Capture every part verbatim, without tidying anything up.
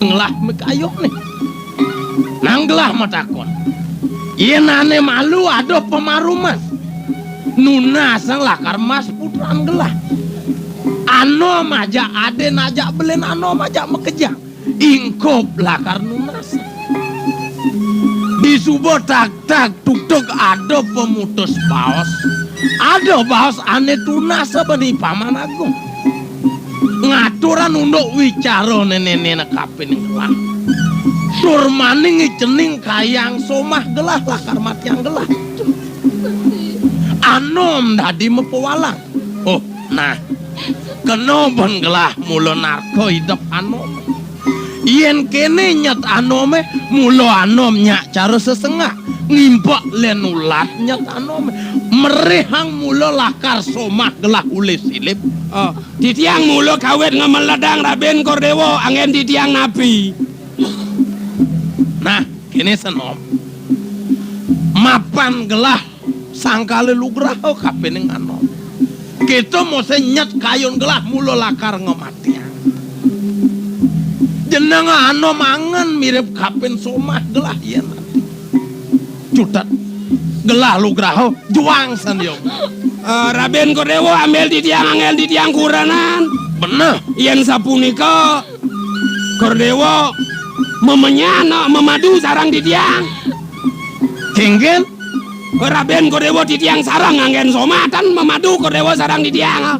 Gelah mikayuh nih. Nah gelah matakon. Yén ané malu ada pamaruman. Nunas lakar mas putran gelah. Anom ajak adén ajak belin anom ajak makejang. Ingkup lakar nunas. Disuba tagtag tugtug ada pamutus baos. Ada baos ané tunas bani Paman Agung. Ngaturan unduk wicara nénéné kapining gelah. Tur maning icening kayang somah gelah lakar matiang gelah. Anom dadi mapawalang. Oh, nah. Kena ban gelah mula narka idep anom. Yén kéné nyet anomé, mula anom nyak cara sesengak, ngimpek lén ulat nyet anomé. Merihang mula lakar somah gelah ulih silib. Oh, titiang mula kawit ngemeledang Rabin Kordéwa, anggén titiang napi? Nah, kéné senom. Mapan gelah sangkala lugraha kapining anom. Kita mesti nyet kayun gelah mula lakar ngamatiang. Jeneng anom angen mirip kapin somah gelah yén. Cutet. Gelah lugraha juang san yong. Eh, Rabin Kordéwa ambil titiang anggén titiang kurenan. Beneh. Yén sapunika Kordéwa memenyan, eh, memadu sareng titiang. Kéngkén? Rabin Kordéwa titiang sareng anggén somah tan memadu Kordéwa sareng titiang.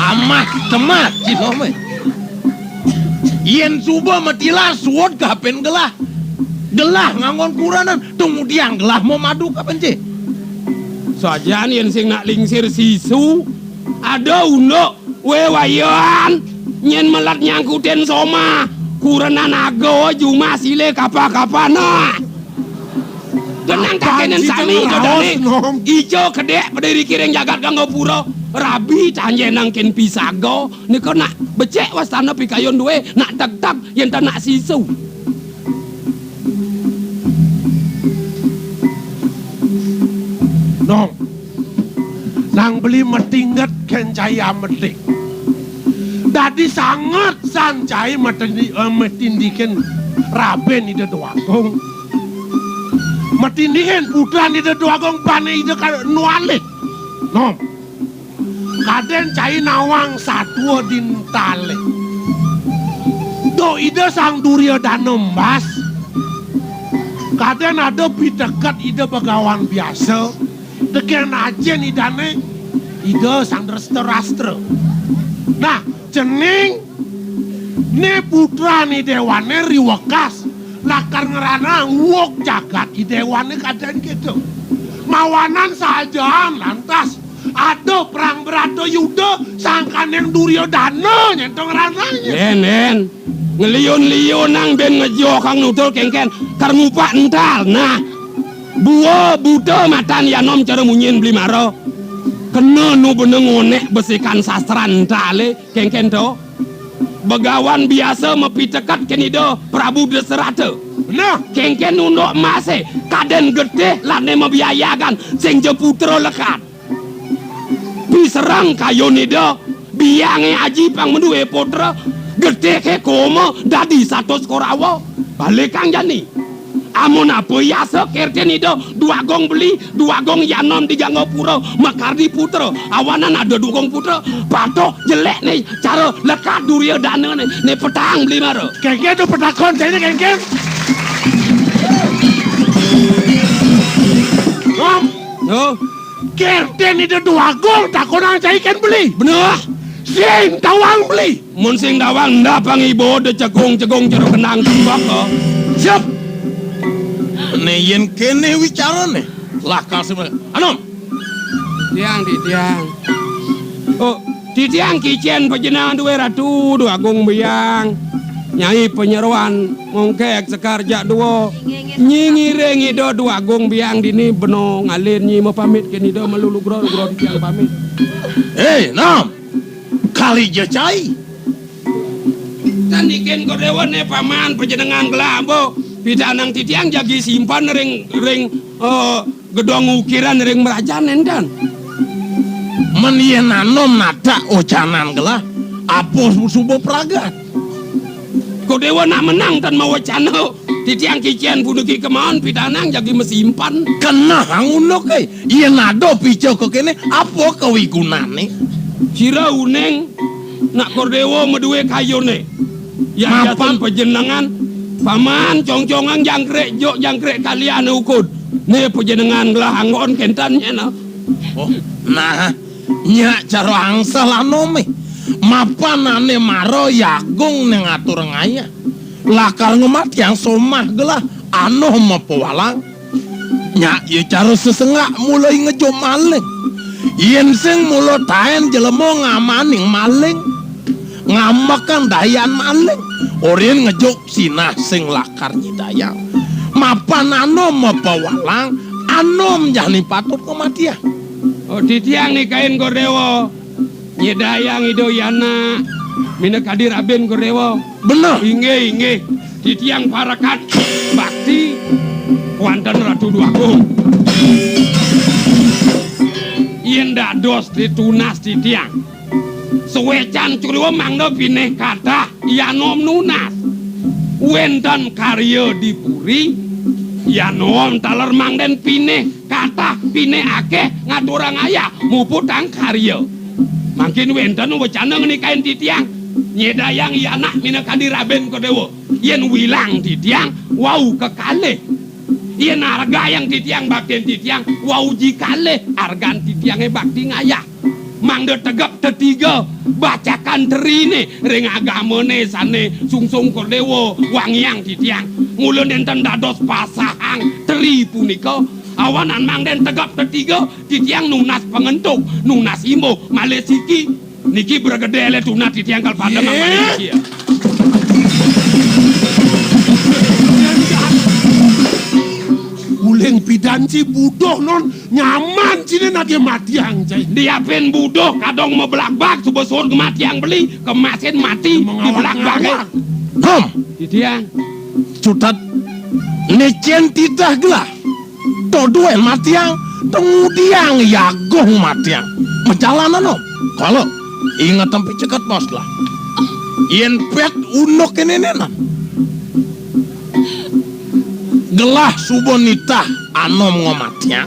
Amah temah cinome. Yén suba matilar suud kapin gelah. Gelah nganggon kurenan, tumudiang gelah memadu kapin ci. Sajan yén sing nak lingsir sisu, ada unduk. Wé wayan, nyén melet nyangkutin somah, kurenan aga jumah silih kapa-kapana. Genang kakénen sami dodane. Ija kedék pada riki ring jagat Gangapura, rabi tanjenang kén pisaga, nika nak becik wastana pikayun dué, nak tegteg yén ta nak sisu. Nong. Nang beli matingget kén cai ametik. Dadi sanget san cai matindi-, eh, matindikin rabin Ida Déwagung. Matindikin putran Ida Déwagung bane Ida ka-, nualih. Nom. Kadén cai nawang satua dintale. Duh Ida Sang Duryodana embas. Kadén ada piteket Ida Bagawan Biasa. Tekén ajin Idane, Ida Sang Drestadrastra. Nah, cening né putran Idéwané riwekas lakar ngranang wuk jagat Idéwané kadén kéto. Mawanan sajaan lantas ada prang bratayuda sangkaning Duryodana nyén to ngranang. Yén, yén. Ngeliun-liunang ben ngejohang nutul kéngkén, kar ngupak ental. Nah, bua buta matan yanom cara munyin beli mara. Kena nu bena ngonek besikan sastran entale, kéngkén to. Begawan biasa mapiteket kén Ida Prabu Dasarata. Nah, kéngkén unduk emasé, kadén getih lane mabiayagan, sing ja putra lekad. Pisereng kayun Ida, biange aji pang madué putra, getihé koma dadi satus Korawa. Balikang jani. Amun apa yasa kirtin Ida, Déwagung Beli, Déwagung Yanom di Jangapura, makardi putra, awanan ada Déwagung putra, patuh jelek né cara lekad Duryodana né, né petang Beli Mara. Kéngkén to petakon, cai né kéngkén. Nom. Oh. Kirtin Ida Déwagung takonang cai kén beli. Beneh. Sing tawang beli. Mun sing tawang enda pang iba da cegung-cegung jero kendang tembak, oh. Siap. Né yén kéné wicarané, lakar sing anom. Tiang, titiang. Oh, titiang kicén pajenengan dué Ratu Déwagung Biang. Nyai Panyeroan Mongkek Sekar jak dua. Nyi ngiring Ida Déwagung Biang dini bena ngalin nyi mapamit kén Ida malu lugra-lugra titiang pamit. Hé, nom. Kali ja cai. Tan ikin Kodewa né paman pajenengan gelah ambo pidanang titiang jagi simpan ring, ring, eh, gedong ukiran ring merajan énten. Men yén anom nadak wecanan gelah, apa su-, suba pragat? Kok Déwa nak menang tan mawecana, titiang kicén puniki kemawon pidanang jagi masimpen. Keneh angunuké, yén ada pica kéné, apa kawigunané? Sira uning nak Kordéwa madué kayuné. Yan mapan jaten pajenengan, paman congcongang jangkrik juk jangkrik kalian ukud. Né pajenengan gelah anggon kénten nyéna. Oh, nah, nyak cara angsal anomé. Mapan ané mara yagung né ngatur ngayah. Lakar ngamatiang somah gelah anom mapawalang. Nyak ya cara sesenggak mulai ngejuk maling. Yén sing mula taén jelema ngamaning maling, ngamekang dayan maling, orin ngejuk sinah sing lakar nyidayang. Mapan anom mapawalang, anom jani patut ngamatiang. Oh, titiang nikain Kordéwa. Nyidayang Ida Yana minakadi rabin Kordéwa. Beneh. Inggih, inggih. Titiang parekan bakti kuanten Ratu Dwagung. Yén dados ditunas titiang, suécan Kordéwa mangda pinih katah yanom nunas. Wénten karya di puri, yanom taler mangdén pinih katah pinih akéh ngaturang ayah muputang karya. Mangkin wénten wecana ngenikain titiang, nyidayang Yana minakadi rabin Kordéwa. Yén wilang titiang, wau kekalih. Yén argayang titiang baktin titiang, wau ji kalih argan titiangé bakti ngayah. Mangda tegep tetiga bacakan teriné ring agamané sané sungsung Kordéwa wangiang titiang. Mula nénten dados pasahang teri punika, awanan mangdén tegep tetiga titiang nunas pangentuk, nunas imbuh, malih siki. Niki bregedé lé tunas titiang kal padem. Yé. Amalih niki ya. Uling pidan ci buduh non nyaman cine nagih matiang cai. Diapin buduh kadong mablagbag suba suud matiang beli kemasin mati di blagbagé. Hum. Titiang. Cutet. Nicen titah gelah. To duén matiang, to ngudiang yagung matiang. Majalan anom. Kala inget tempi ceket bos lah. Yén pét unduk kéné nénan. Gelah suba nitah anom ngamatiang.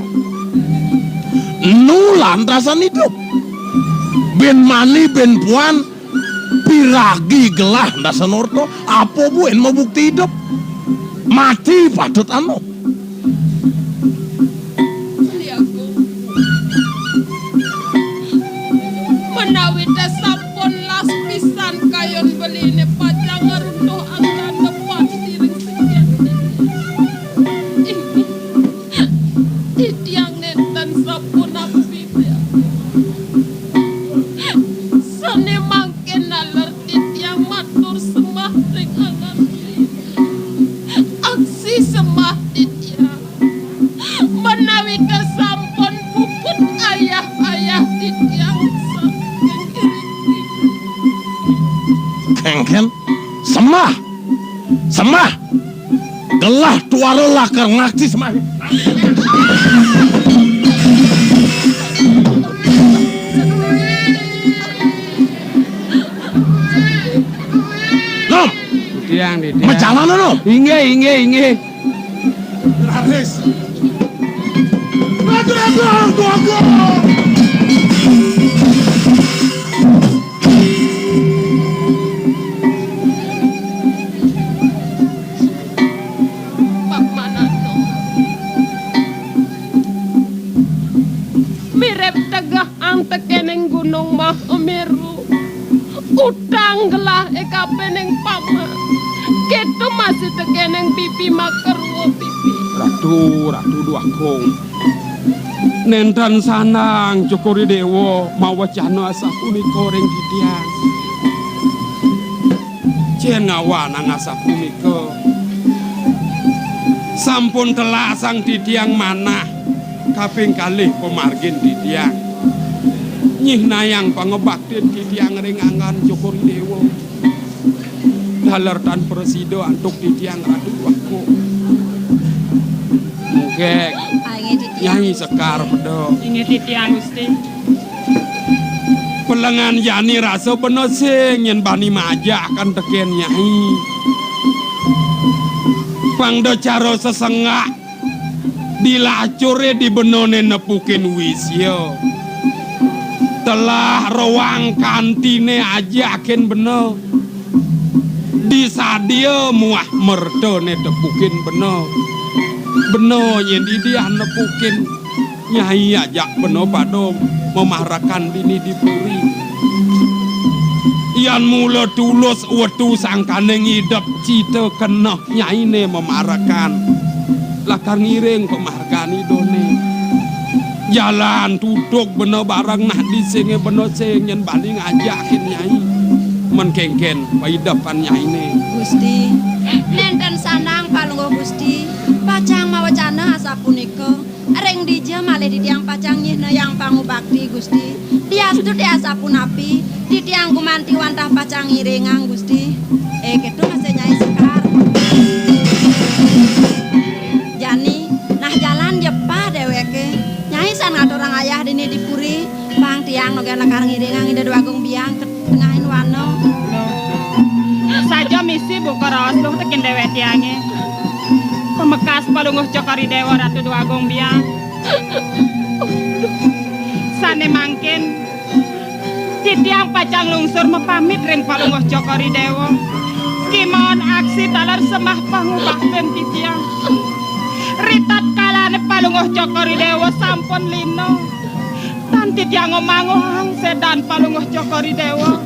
Nu lantasan idup. Bin mani bin puan piragi gelah dasan orta apa buin mabukti idup. Mati patut anom. Beli Agung. Menawi té sampun las pisan kayun beliné pacang ngruntuh angkana pasti ring sikian titiang. Inggih, titiang nénten sapunapi, Beli Agung. Sané mangkin naler titiang matur sembah ring angan beliné. Aksi sembah titiang. Menawi té sampun puput ayah-ayah titiang saking iriki. Kéngkén, sembah. Sembah. Gelah tuara lakar ngakti sembah. Nom. Tiang di tiang. Majalan, Nom. Inggih, inggih, inggih. Raris. Ragu, ragu, ragu, ragu. Pak Manado. Mirip tegeh antekening Gunung Mahameru. Utang gelah ekapening paman. Keto masih tekening pipi makarwa pipi. Ratu, Ratu Duakung. Nénten sandang Cokor I Déwa mawecana asapunika ring titiang. Cén ngawanang asapunika. Sampun telasang titiang manah kaping kalih pamargin titiang. Nyihnayang pangebaktin titiang ring anggan Cokor I Déwa. Taler tan prasida antuk titiang Ratu Waku. Mungkek. Ah, inggih titiang. Nyai Sekar Pedok. Inggih titiang Gusti. Pelengan jani rasa bena sing yen bani majak kan teken Nyai. Pang da cara sesengak dilacure di benane nepukin wisya. Telah roang kantine ajakin bena. Disadia muah mertane tepukin bena. Bena yen didiah nepukin Nyai ajak bena pada memarekan dini di puri. Yan mula tulus wetu sangkane ngidep cita keneh Nyaine memarekan. Lakar ngiring pemargan Idane. Jalan tutup bena bareng nah di singe bena sing yen bani ngajakin Nyai. Men kengken paidepan Nyaine. Gusti, nenten sandang palungguh Gusti, pacang mawacana asapunika. Ring dija malih titiang pacang nyihnayang pangubakti, Gusti. Diastu te asapunapi, titiang gumanti wantah pacang ngiringang, Gusti. Eh, keto masih Nyai Sekar. Jani, nah jalan jepah deweke. Nyai san ngaturang ayah dini di puri, pang tiang nogén lakar ngiringang Ida Dwagung Biang ke tengahin wana. Saja misi buka raos luh tekin dewek tiange. Pamekas Palungguh Cokor I Dewa Ratu Dwagung Biang. Sane mangkin titiang pacang lungsur mapamit ring Palungguh Cokor I Dewa. Kimaon aksi taler sembah pangubaktin titiang. Ritatkalane Palungguh Cokor I Dewa sampun lina. Tan titiang ngamanguhang sedan Palungguh Cokor I Dewa.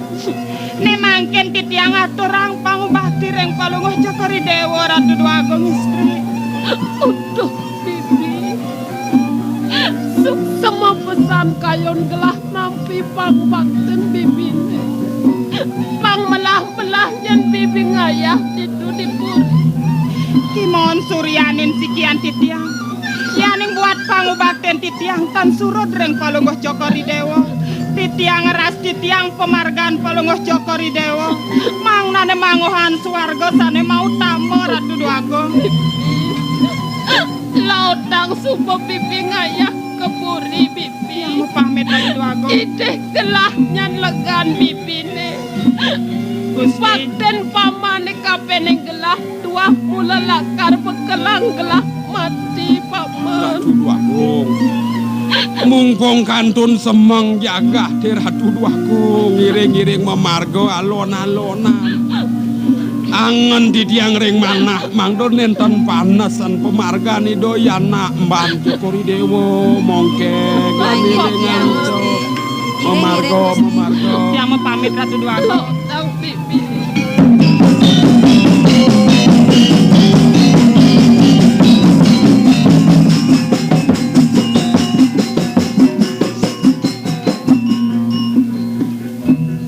Ne mangkin titiang aturang pangubakti ring Palungguh Cokor I Dewa Ratu Dwagung Istri. Uduh, Bibi. Suksema pesan kayun gelah nampi pangubaktin Bibine. Pang melah-melah yen Bibi ngayah ditu di puri. Kimon suryanin sikian titiang. Yaning buat pangubaktin titiang tan surud ring Palungguh Cokor I Dewa. Titiang ngeras titiang pamargan Palungguh Cokor I Dewa. Mangnane manguhan swarga sane mautama Ratu Dwagung. Lautang suba Bibi ngayah ka puri, Bibi. Tiang mapamit Ratu Dwagung. Idih gelah nyan legan Bibine. Gusti. Baktin pamane kapening gelah tuah mula lakar bekelang gelah mati, Paman. Ratu Dwagung. Mungkung kantun semeng jagah te Ratu Dwagung ngiring-ngiring mamarga alon-alonan. Angen titiang ring manah mangda nenten panesan pamargan Ida Yanak Mban Cokor I Dewa mongkek. Baik, ngiring Gusti. Ngantos. Ngiring-ngiring, mamarga, Gusti. Mamarga. Tiang mapamit Ratu Dwagung. Tang pipi.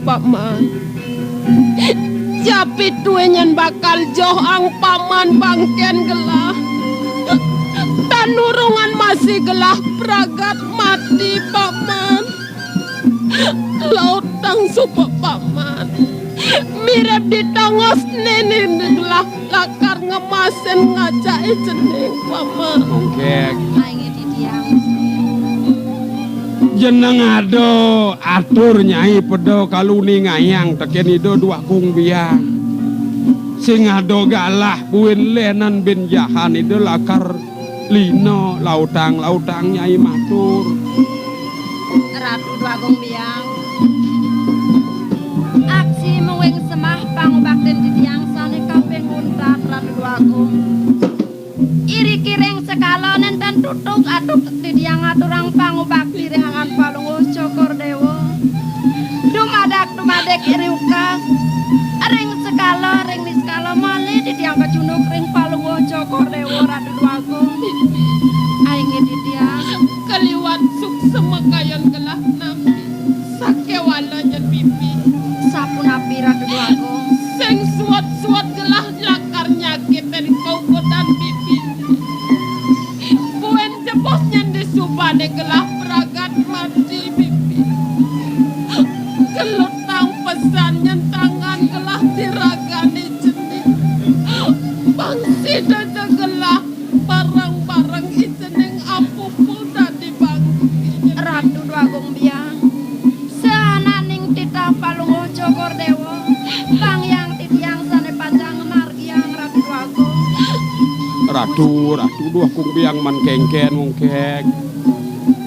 Paman. Japitue nyen bakal joh ang Paman bangken gelah. Tan nurungan masih gelah pragat mati, Paman. Lautang suba Paman. Mirip di tongos nene gelah lakar ngemasin ngajake cening, Paman. Mongkek. Ai ngerti tiang. Jeneng ada atur Nyai Peda kaluningayang teken Ida Dwagung Biang. Sing ada galah buin lenan bin jahan Ida lakar lina lautang-lautang Nyai matur. Ratu Dwagung Biang. Aksi muwing semah pangubaktin titiang sane kaping untat Ratu Dwagung. Iriki ring sekala nenten tutug atug titiang aturang pangubakti ring angan Palungguh Cokor Dewa. Dumadak dumadik iri ukas. Ring sekala, ring niskala malih titiang kacunduk ring Palungguh Cokor Dewa Ratu Dwagung. Ai nggih titiang. Kaliwat suksema kayun gelah nampi. Sakéwala nyen Bibi. Sapunapi Ratu Dwagung? Sing suwed-suwed gelah lakar nyakitin kaukudan Bibi. Buin jebos nyen disubane gelah pragat mati Bibi. Kelutang pesan nyen tangan gelah diragane cening. Bang sida gelah bareng-bareng icening apupul dadi bangku. Ratu Dwagung Biang, sanan Ratu, Ratu, Duh Agung Biang man kéngkén, Wong Kék.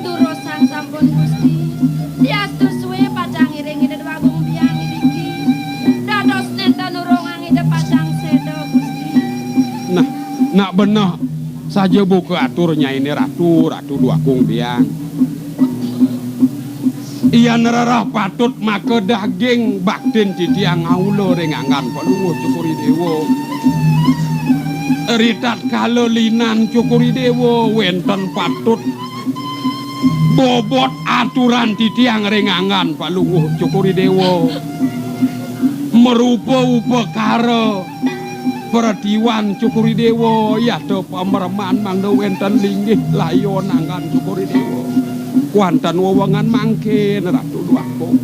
Durusang sampun, Gusti. Diastu suwé pacang ngiring Ida Duh Agung Biang iriki. Dados nénten nurungang Ida pacang séda, Gusti. Nah, nak beneh saja buka atur nyainé Ratu, Ratu Duh Agung Biang. Yan rereh patut maka daging baktin titiang ngaula ring anggan Palungguh Cokor I Déwa. Ritatkala linan Cokor I Déwa wénten patut bobot aturan titiang ring anggan Palungguh Cokor I Déwa. Marupa upakara pratiwan Cokor I Déwa, yata pamreman mangda wénten linggih layon anggan Cokor I Déwa. Kuanten wewengan mangkin, Ratu Duh Agung.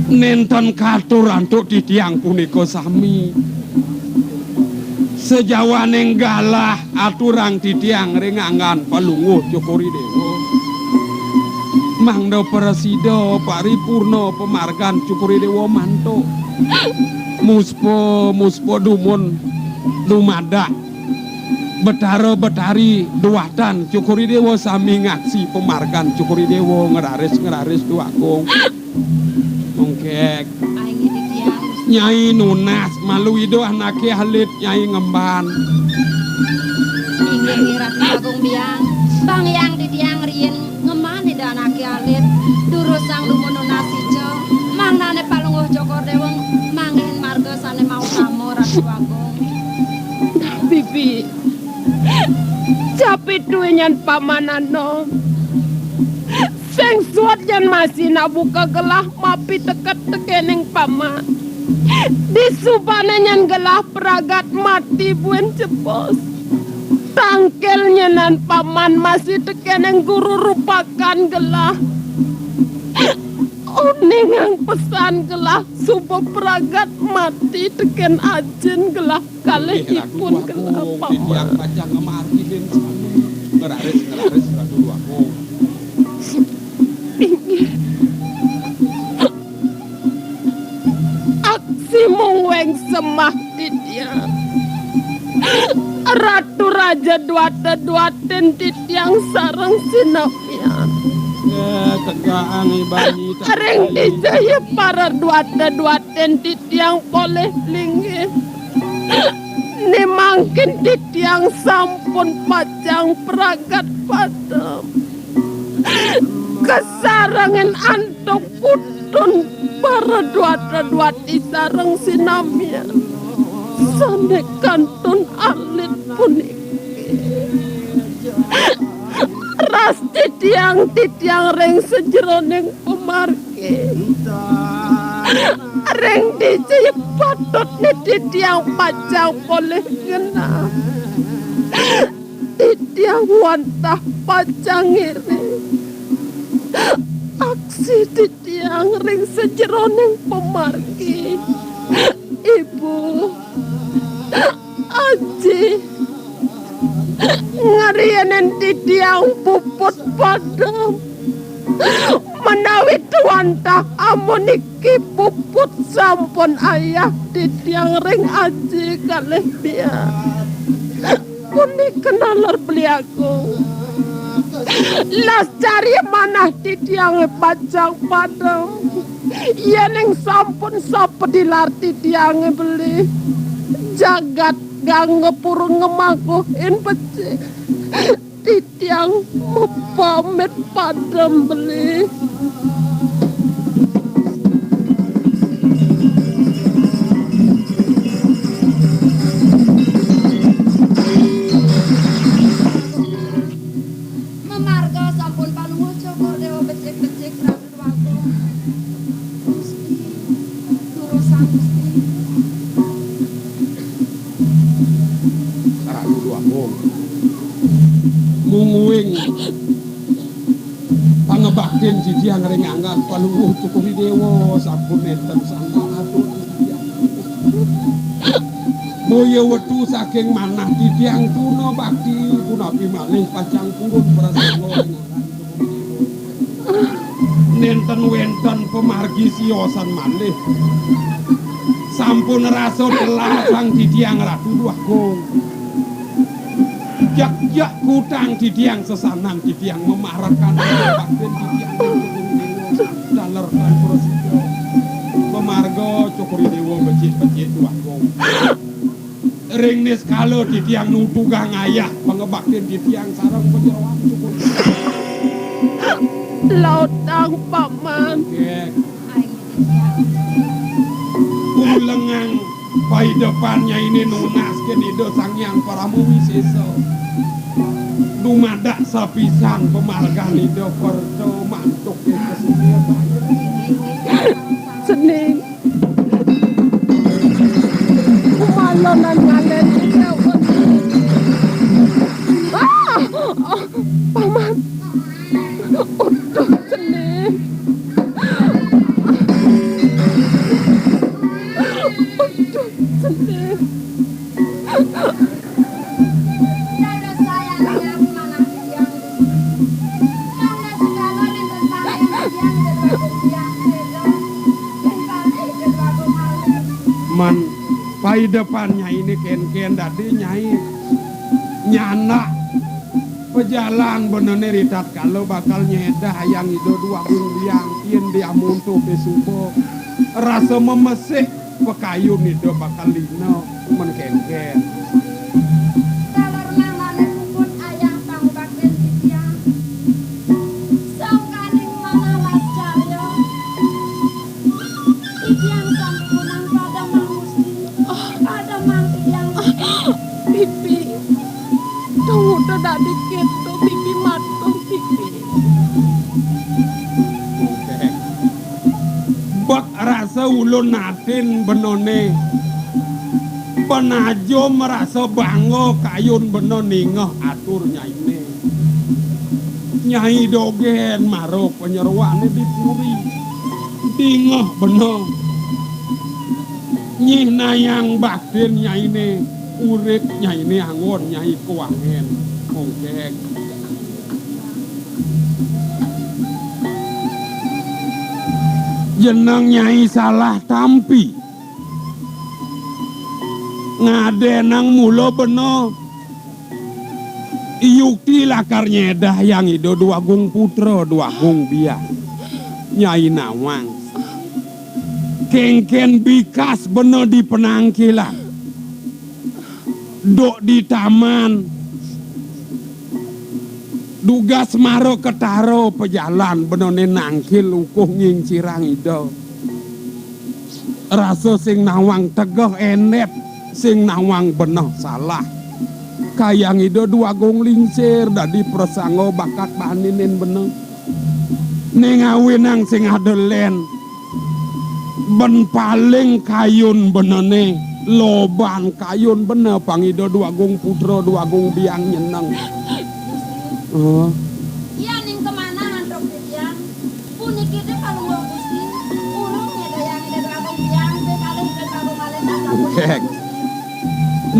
Nénten katur antuk titiang punika sami. Sajawaning galah aturang titiang ring anggan Palungguh Cokor I Déwa. Mangda prasida paripurna pamargan Cokor I Déwa mantuk. Muspa, muspa dumun dumadak Betara Betari duwatan Cokor I Déwa sami ngaksi pamargan Cokor I Déwa ngraris-ngraris Duh Agung. Mongkek. Ai, nggih, titiang. Nyai nunas malu Ida anaké alit, Nyai ngemban. Inggih, nggih, Ratu Agung Biang. Bang Hyang titiang riin ngemban Ida anaké alit. Durusang dumun nunas ica. Mangdané Palungguh Cokor Déwa manggihin marga sané mautama, Ratu Agung. Bibi. Capitué nyan paman anom. Sing suud nyan masih nabuka gelah mapiteket tekéning paman. Disubané nyan gelah pragat mati buin jebos. Tangkil nyanan paman masih tekéning guru rupakan gelah. Uningang pesan gelah suba pragat mati tekén ajin gelah. Kalih ipun Ratu Agung, kelapa. Titiang pacang ngemargi ring sami. Ngeraris, ngeraris, Ratu Agung. Inggih. Aksi mung wéng semah titiang. Ratu Raja Dwata Dwatin titiang sareng sinamian. Eh, tegaang ibayi. Ring dija ya para Dwata Dwatin titiang polih linggih. Né mangkin titiang sampun pacang pragat padem. Kasarengin antuk putun para Dwata Dwati sareng sinamian sané kantun alit puniki. Ras titiang, titiang ring sajeroning pamargi. Ring dija ya patutné titiang pacang polih genah. Titiang wantah pacang ngiring aksi titiang ring sajeroning pamargi. Ibu, Aji, ngriinin titiang puput padem. Menawi tuantah amuniki puput sampun ayah titiang ring aji kalih biak. Punika naler beli aku. Las cari manah titiange pacang padem. Yening sampun sapedilar titiange beli. Jagat gangga purun ngemakuhin becik. Titiang mapamit padem beli. Mamarga sampun Palungguh Cokor Dewa becik-becik Ratu Dwagung. Gusti, durusang Gusti. Ratu Dwagung. Mungguing pangebaktin titiang ring anggan Palungguh Cokor Dewa sampun nenten sandang atur titiang. Boya wetu saking manah titiang tuna bakti punapi malih pacang purun prasangga ring anggan Cokor Dewa. Nenten wenten pamargi siosan malih. Sampun rasa telah sang titiang Ratu Dwagung. Jak-jak kutang titiang sesanan titiang mamarekan baktin titiang ring Cokor I Déwa. Taler tan prasida. Pamarga Cokor I Déwa becik-becik duagung. Ring niskala titiang nutugang ayah pangabaktin titiang sareng panyeroan Cokor I Déwa. Lautang Paman. Nggih. Ulengang paidepan nyainé nunas kén Ida Sang Hyang Parama Wisésa. Dumadak sapisan pamargan Ida Perta mantuk ing kasubaya. Cening. Kumalonan ngalen. Ah! Ah, Paman. Aduh, cening. Aduh, cening. Man, paidepan nyainé kénkén dadi nyai nyandak pajalan benéné ritatkala bakal nyédah Hyang Ida Dwagung Biang yén diamonto pisuba. Rasa mamesik pakayun Ida bakal lina men kénkén. Taler mangdané puput ayah pangubaktin titiang. Sangkaning manah lascarya. Titiang sampunang pademang Gusti. Pademang titiang Gusti. Pipi. Tunggu to dadi kéto pipi matung pipi. Bek rasa ulun natin benéné. Panajum rasa bangga kayun bena ningeh atur nyainé. Nyai dogén mara panyeroané di puri. Dingeh bena. Nyihnayang baktin nyainé, urip nyainé anggon nyai kuangen. Ongkek. Jeneng nyai salah tampi. Ngadénang mula bena. Yukti lakar nyédah Hyang Ida Dwagung Putra, Dwagung Biang. Nyai nawang. Kénkén bikas bena di penangkilan. Duk di taman. Dugas mara ketara pajalan benéné nangkil ukuh ngincirang Ida. Rasa sing nawang tegeh endep, sing nawang beneh salah. Ka Hyang Ida Dwagung Lingsir dadi prasangga bakat baninin beneh. Ning awinang sing ada lén. Ben paling kayun benéné, loban kayun beneh pang Ida Dwagung Putra Dwagung Biang nyeneng. Oh. Iya ning kemana antuk titiang? Puniki té Palungguh Gusti, urung nyédayang Ida Dwagung Biang, pikalih Ida Dwagung Malih sasampun.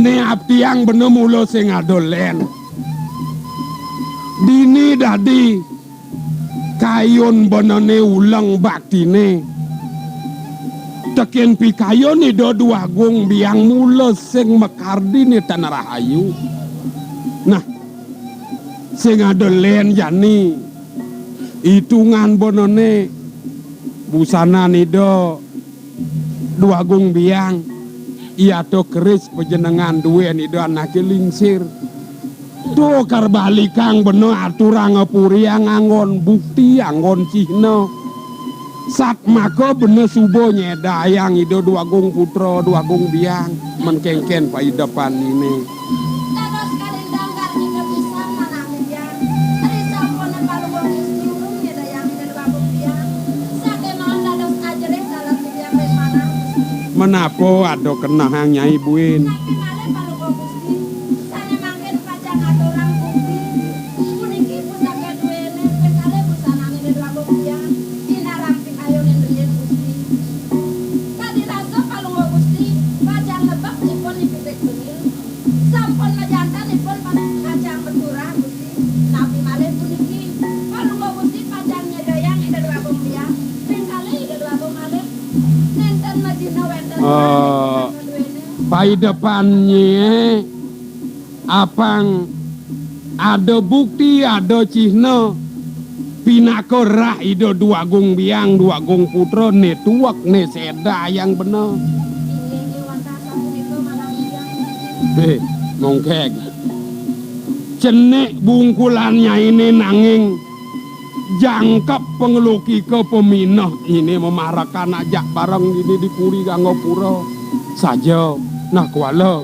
Né abdiang bena mula sing ada lén. Dini dadi kayun benéné uleng baktiné. Tekén pikayun Ida Dwagung Biang mula sing makardiné tan rahayu. Nah, sing ada lén jani itungan benéné busanan Ida Dwagung Biang, iya to keris pajenengan duén Ida anaké lingsir. To kar balikang bena aturang puriang anggon bukti, anggon cihna. Satmaka bena suba nyédayang Ida Dwagung Putra, Dwagung Biang, men kénkén paidepan iné. Dados kalintang karmina pisan manah titiang. Ri sampun Palungguh Gusti urung nyédayang Ida Dwagung Biang. Sakémaon dados ajerih taler titiang ring manah. Menapa ada kenehang Nyai buin? Napi malih Palungguh Gusti? Sané mangkin pacang ngaturang bukti. Puniki pusaka duéné, ping kalih busanane Ida Dwagung Biang. Inarang pikayunin riin Gusti. Kadi rasa Palungguh Gusti, pacang nebak ipun ipipik bengil. Sampun majanten ipun pacang maturah Gusti. Napi malih puniki, Palungguh Gusti pacang nyedayang Ida Dwagung Biang. Ping kalih Ida Dwagung malih. Nénten madina wénten Eh, paidepan nyai apang Ada bukti, ada cihna. Pinaka rah Ida Dwagung Biang, Dwagung Putra, né tuek, né séda yang bena. Inggih, wantah sapunika manah titiang. Héh, mongkég. Cenik bungkulan nyainé nanging jangkep panglokika paminah nyainé mamarekan ajak bareng dini di Puri Gangapura. Saja, nah kuala.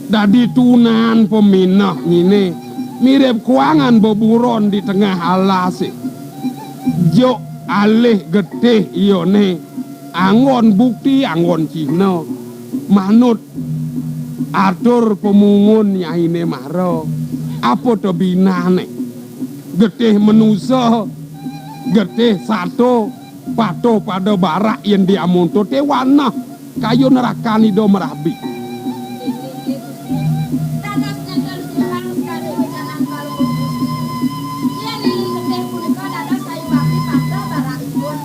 Dadi tunan paminah nyainé mirib kuangan beburon di tengah alasé. Juk alih getih iyané anggon bukti, anggon cihna. Manut atur pamungun nyainé mara. Apa to binané? Getih manusa, getih sato, patuh pada barak yén diamonto té wanah kayun rakan Ida marabi. Inggih, Gusti. Dados nénten sirang sakadi wecanan Palungguh Gusti. Yén lili getih punika dados sayuwakti patuh barakipun.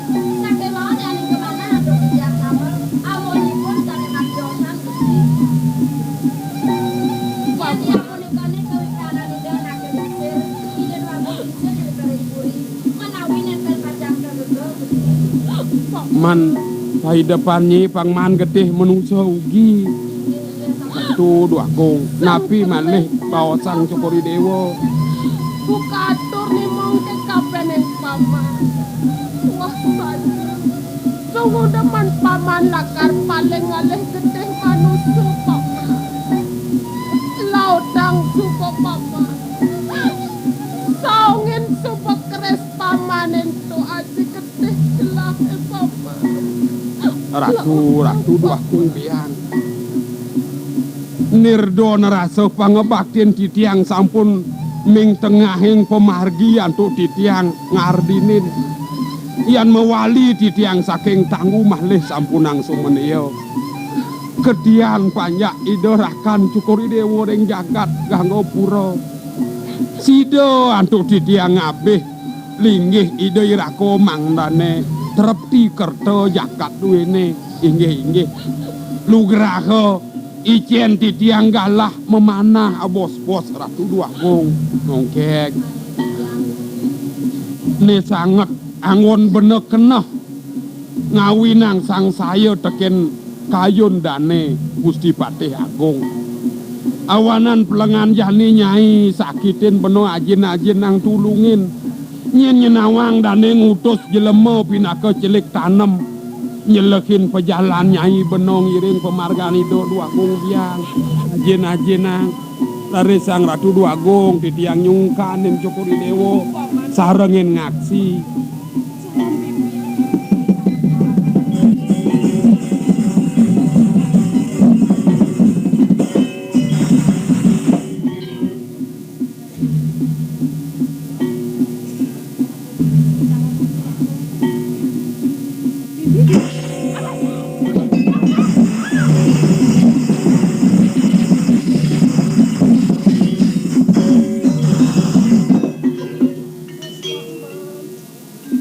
Sakémaon yén ing kamanah antuk titiang damel, amonipun sané matiosan, Gusti. Yén yamunikané kawikanan Ida naké lingsir, Ida Dwagung lingsir ing Puri. Menawi nénten pacang kagegeh, Gusti. Man, paidepan nyi pang maan getih manusa ugi. Ratu Dwagung, napi malih baosang Cokor I Déwa? Buka atur nimong ké kabéh ning Paman. Wah, saja. Sungguh demen Paman lakar paling ngalih getih manusa, Paman. Lautang suba, Paman. Saungin suba keris Paman ento aji getih jelah, eh, Paman. Ratu, Ratu Dwagung Biang. Nirda ngrasa pangabaktin titiang sampun ming tengahing pamargi antuk titiang ngardinin. Yan mawali titiang saking tanggu malih sampunang sumenia. Ketian panjak Ida rakan Cokor I Déwa ring jagat Gangapura. Sida antuk titiang ngabih linggih Ida iraka mangdané trepti kerta jagat duéné. Inggih, inggih. Lugraha icén titiang galah mamanah abos-bos Ratu Dwagung. Mongkég. Né sanget anggon bena keneh ngawinang sangsaya tekén kayun dané Gusti Patih Agung. Awanan pelengan jani nyai sakitin bena ajin-ajin nang tulungin. Nyén nyenawang dané ngutus jelema pinaka celik tanem nyelehin pajalan nyai bena ngiring pamargan Ida Dwagung Biang. Ajin-ajinang raris Sang Ratu Dwagung titiang nyungkanin Cokor I Déwa sarengin ngaksi.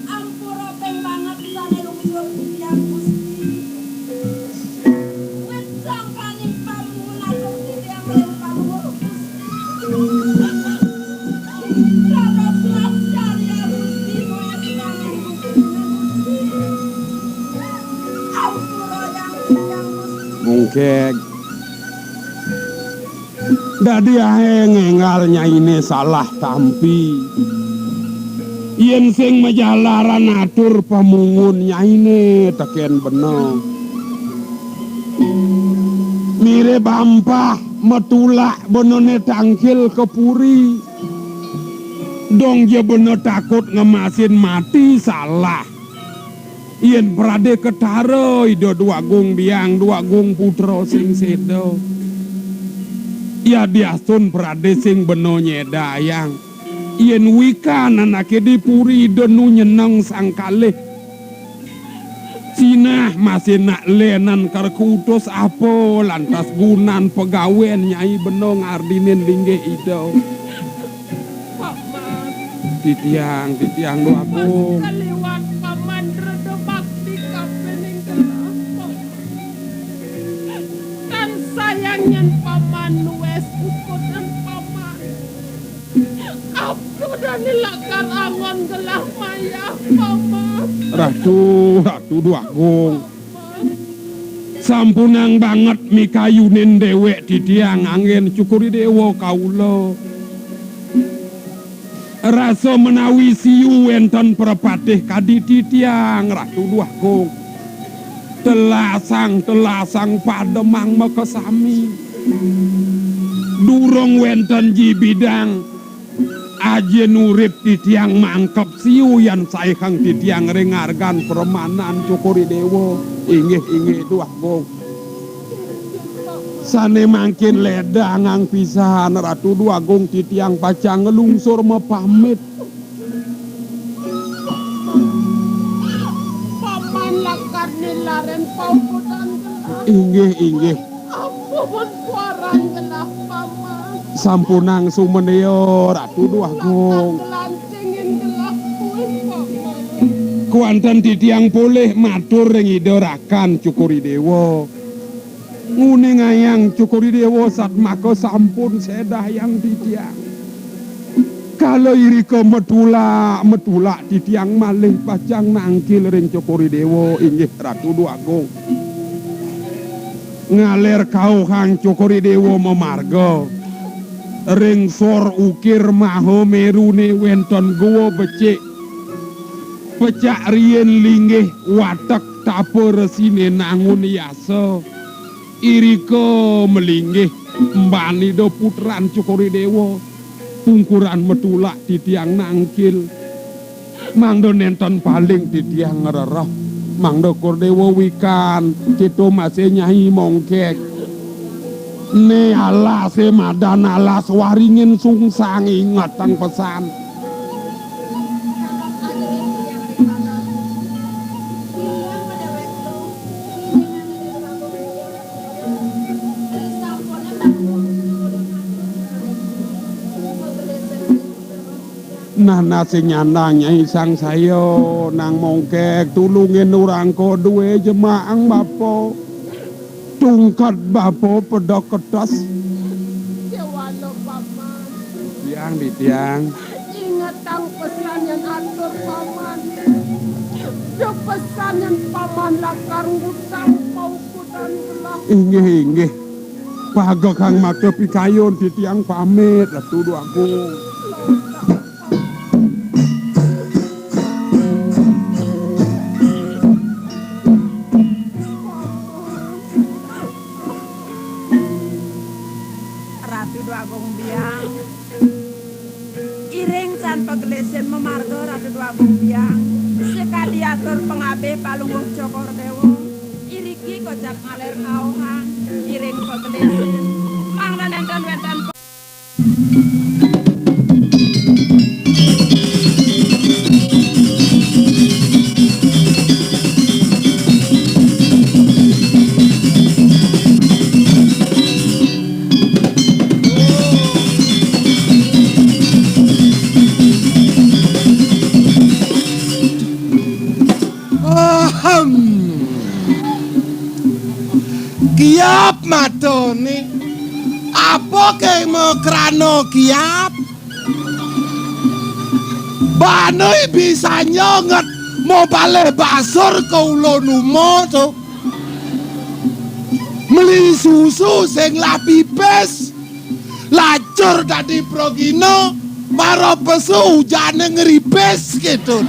Ampura ping banget sané lungsur titiang Gusti. Wit sangkaning pamuhun atur titiang ring pamuhun Gusti. Rados mas karya Gusti nuwes kangen Gusti. Ampura yang titiang Gusti. Mungkeg. Dadi aé ngénggal nyainé salah tampi. Yén sing majalaran atur pamungun nyainé tekén bena. Mirib ampah matulak benané tangkil ka puri. Dong ja bena takut ngemasin mati salah. Yén pradé ketara Ida Dwagung Biang, Dwagung Putra sing séda. Yadiastun pradé sing bena nyédayang. Yén wikan anaké di puri Ida nu nyeneng sang kalih. Sinah masih nak lénan kar kutus apa lantas gunan pegawén nyai bena ngardinin linggih Ida. Paman. Titiang, titiang Dwagung. Kaliwat paman reda bakti kapining gelah, paman. Kan sayang nyén paman nuwes ukudan paman. Lakar angon gelah mayah, Paman. Ratu, Ratu Déwa Agung. Sampunang banget mikayunin déwék titiang anggén Cokor I Déwa kaula. Rasa menawi siu wénten prapatih kadi titiang, Ratu Déwa Agung. Telasang-telasang pademang makasami. Durung wénten jibidang ajin urip titiang mangkep siu yan saihang titiang ring argan pramanan Cokor I Déwa. Inggih, inggih, Déwa Agung. Sané mangkin lédangang pisan, Ratu Déwa Agung, titiang pacang nglungsur mapamit. Paman lakar nilaren paukudan gelah. Inggih, inggih. Ampun kuarang gelah, Paman. Sampunang sumenéa, Ratu Déwa Agung. Lakar nglancingin gelah kuwi, Paman. Kuanten titiang polih matur ring Ida Rakan Cokor I Déwa. Nguningayang Cokor I Déwa satmaka sampun sédayang titiang. Kala irika matulak, matulak titiang malih pacang nangkil ring Cokor I Déwa, inggih Ratu Déwa Agung. Ngalér kauhang Cokor I Déwa mamarga. Ring sor ukir Mahaméruné wénten gua becik. Pecak riin linggih watek tapa resiné nangun yasa. Irika malinggih mban Ida putran Cokor I Déwa. Pungkuran matulak titiang nangkil. Mangda nénten paling titiang ngrereh. Mangda Kur Déwa wikan, kita masih Nyai Mongkek. Né alasé madan alas waringin sungsang ingetang pesan. Nah, nah, sing nyandang Nyai Sangsaya, nang Mongkek, tulungin urang ko duwe jemaang bapa. Tungkat bapa pedok ketes. Déwala, Paman. Tiang di tiang. Ingetang pesan yang atur Paman. Duh, pesan yang Paman lakar ngutang paukudan gelah. Inggih, inggih. Pagekang maka pikayun titiang pamit, Ratu Déwa Agung. Ratu Déwa Agung Biang. Iring san pagelisin mamarga Ratu Déwa Agung Biang. Sakadi atur pangabih Palungguh Cokor Déwa. Iriki kocap ngalér kauhang. Iring pagelisin. Mangda nénten wénten Ahem. Kiap matane. Apa ke makrana kiap? Bane bisa nyenget mobale basur kaula numa to. Meli susu sing lah pipis. Lacur dadi pragina, mara pesu ujane ngripis gitu.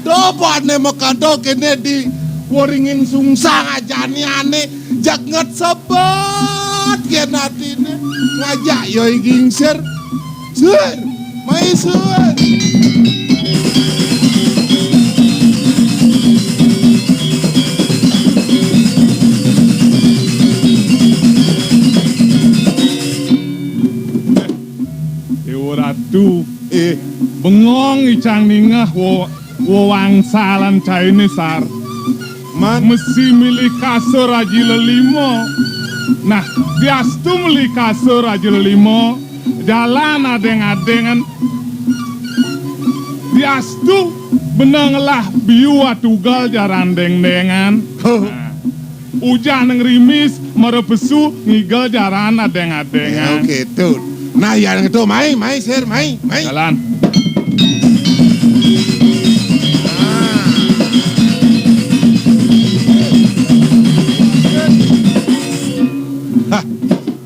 Dobane makada kene di waringin sungsang ajane ane jaget sebet yen atine ngajak yoi gingsir. Sur, mai sur. Dewa Ratu, eh, bengong icang ningeh wo-, wewangsalan caine sar. Man. Mesi mili kasur aji lelima. Nah, diastu mili kasur aji lelima, jalan adeng-adengan. Diastu beneng lah biu atugal jaran deng-dengan. Huh. Nah. Ujan ngrimis, mara pesu, ngigel jaran adeng-adengan. Ya, oke, tuh. Nah, ya, tuh, mai, mai, sir, mai, mai. Jalan. Hah,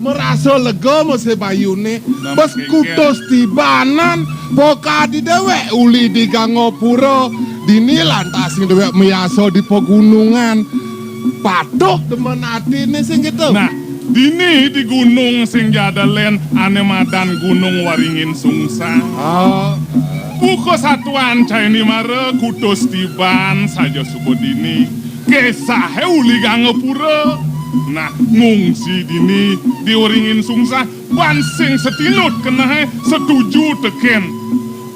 merasa lega mesti bayune. Bes kutus tibanan, pokadi dewek uli di Gangapura. Dini lantas sing dewek miasa di pegunungan. Patuh demen atine sing gitu. Nah, dini di gunung sing jadalen ane madan Gunung Waringin Sungsang. Ah. Buka satuan caini mara kutus tiban saja suba dini. Kesahe uli Gangapura. Nah, ngungsi dini di Waringin Sungsang. Ban sing setinut kenehe setuju teken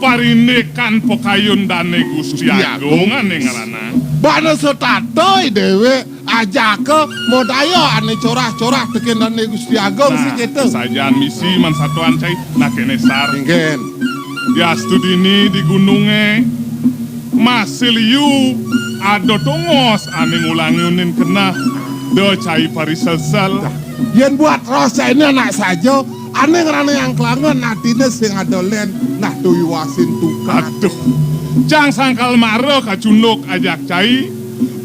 parindikan pakayun Dane Gusti Agung ane ngrana. Bana setata dewek ajaka modaya ane corah-corah teken Dane Gusti Agung. Nah, sing keto. Sajan misi man satuan cai, nah kene sar. Engken. Diastu dini di gununge masih liu ada tongos ane ngulangunin keneh da cai pariselsel. Yen buat roh saene anak saja, ane ngrane yang kelangen atine sing ada len, nah tuyu asin tukad. Aduh. Cang sangkal mara kacunduk ajak cai,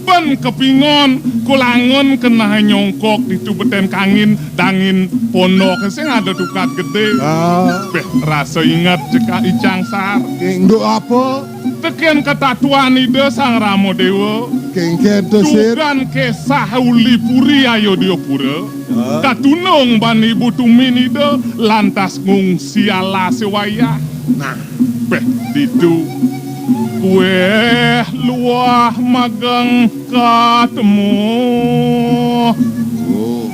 ben kepingon kulangen keneh nyongkok ditu beten kangin dangin pondok sing ada tukad gede. Ah. Beh, rasa inget cekak icang sar. Kengdo apa? Teken katatuan Ida Sang Rama Dewa. Kengken to, Sir. Dugan kesah uli puri Ayodya Pura. Ah. Katunung ban ibu tumin Ida lantas ngungsi alase wayah. Nah, beh ditu. Kueh luah mageng katemu. Oh.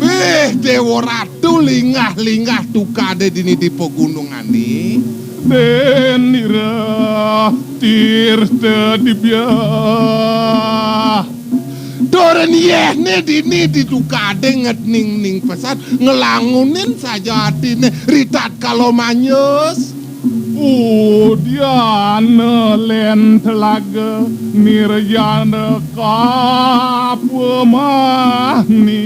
Beh, Dewa Ratu linggah-linggah tukade dini di pegunungane. Denira tirta dibya. Doren yehne dini di tukade nget ning ning pesan ngelangunin saja atine ritat kalo manyus. Udiana len telaga nirjana kapemahni.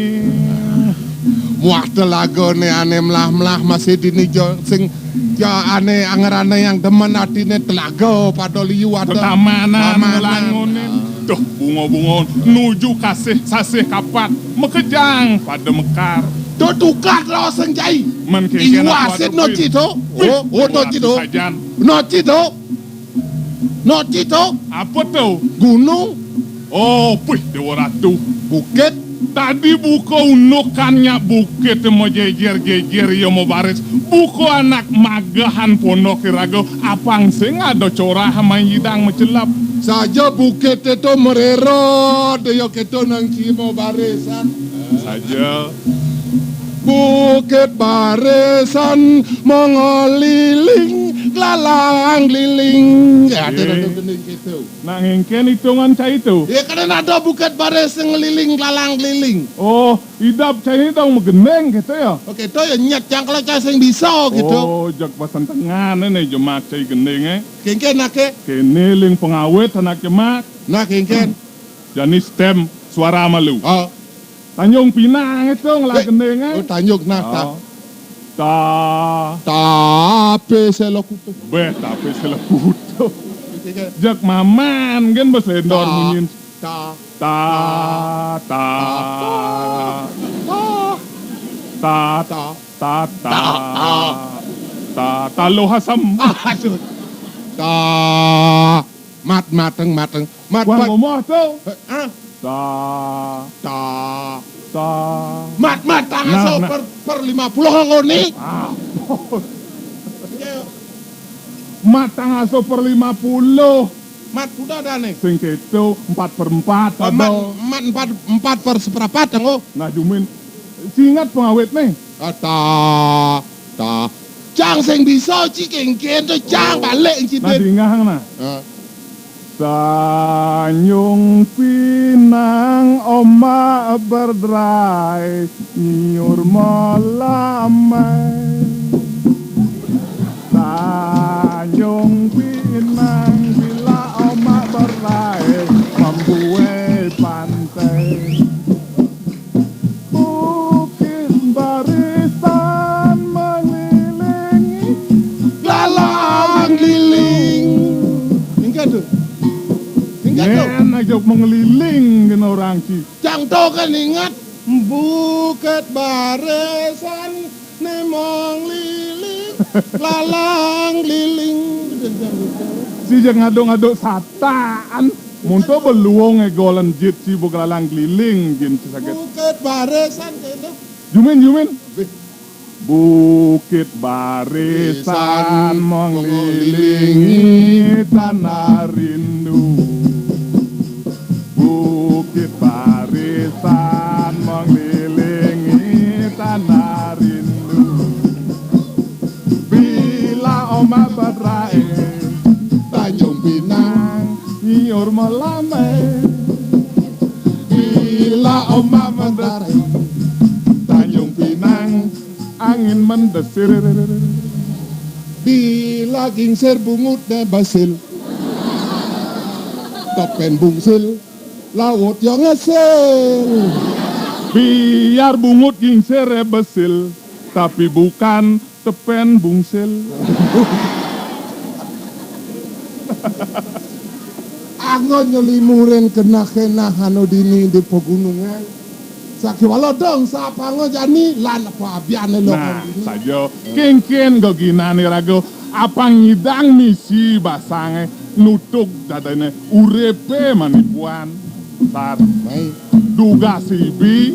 Muah telagane ane melah-melah masih dini jo sing ja ane angerane yang demen atine telaga pada liu ada. Tetamanan. Tamanan. Ngelangunin. Duh, bunga-bunga nuju kasih sasih kapat makejang pada mekar. Tuh tukad lo sing cai. Men kengken. Iwasin aku noci to. Wih, oh, oh, noci to. Sajan. Noci to. Noci to. Apa to? Gunung. Oh, puih Dewa Ratu. Bukit. Tadi buka undukannya bukit majejer-jejer ya mabaris. Buka anak magahan pondok iraga apang sing ada corah mayidang macelep. Saja bukit itu mererot ya kita nang cimo barisan. Saja. Bukit Barisan mengeliling, lalang liling. Ya, ada. Eh. Nang engken hitungan cai to. Ya, kadang ada Bukit Barisan ngeliling, lalang liling. Oh, idap cai dong magendeng gitu ya. Oke, to ya nyet yang kalau cai sing bisa gitu. Oh, jak pasan tengah nih jemak cai gendeng eh. Kengken nake. Kene ling pengawet anak jemak. Nah, kengken. Jani stem suara malu. Oh. Tanjung Pinang itu ngelah gendeng eh. Oh, Tanjung nah ta. Oh. Ta. Tape selo kutu. Beh, tape selo kutu. Jak maman kan bas lendor munyin. Ta. Ta, ta. Ta, ta. Ta, ta. Ta, ta. Ta, ta lo hasam. Aduh. Ta. Mat, mateng, mateng. Mat, mat. Ngomong tuh. Hah? Ta. Ta. Ta. Mat, mat, tangaso per, per lima puluh ngoni. Ah. Mat tangaso per lima puluh. Mat kuda dane. Sing keto empat per empat. Oh, mat, mat empat, empat per seperempat, anggo. Nah, jumin. Singet pengawet nih. Ah, ta, ta. Cang sing bisa, ci kengken to, cang balik, ci nah, dingahang nah. Ah. Tanjung Pinang ombak berderai, nyiur melambai. Tanjung Pinang bila ombak berderai, membuai pantai. Bukit Barisan mengelilingi, lalang liling. Mengliling kena orang ci. Cang to kan ingat Bukit Barisan ni mengliling, lalang liling. Si jang ngaduk-ngaduk sataan. Munto beluong egolan jit si buk lalang liling jin si saget. Bukit Barisan kena. Jumin, jumin. Bukit Barisan mengelilingi tanah rindu. Bukit Barisan mengelilingi tanah rindu. Bila ombak berai, Tanjung Pinang nyiur melamai. Bila ombak berai, Tanjung Pinang angin mendesir. Bila gingsir bungut de basil, tepen bungsil, laut yang ngesil. Biar bungut gingsir besil, tapi bukan tepen bungsil. Anggo nyelimurin kenah-kenah anu dini di pegunungan. Sakiwala dong sapanga jani lan apa abiane lo. Nah, saja. Kengken geginane raga apang ngidang misi basange nutug dadane uripe manipuan. Sar. Baik. Dugas ibi,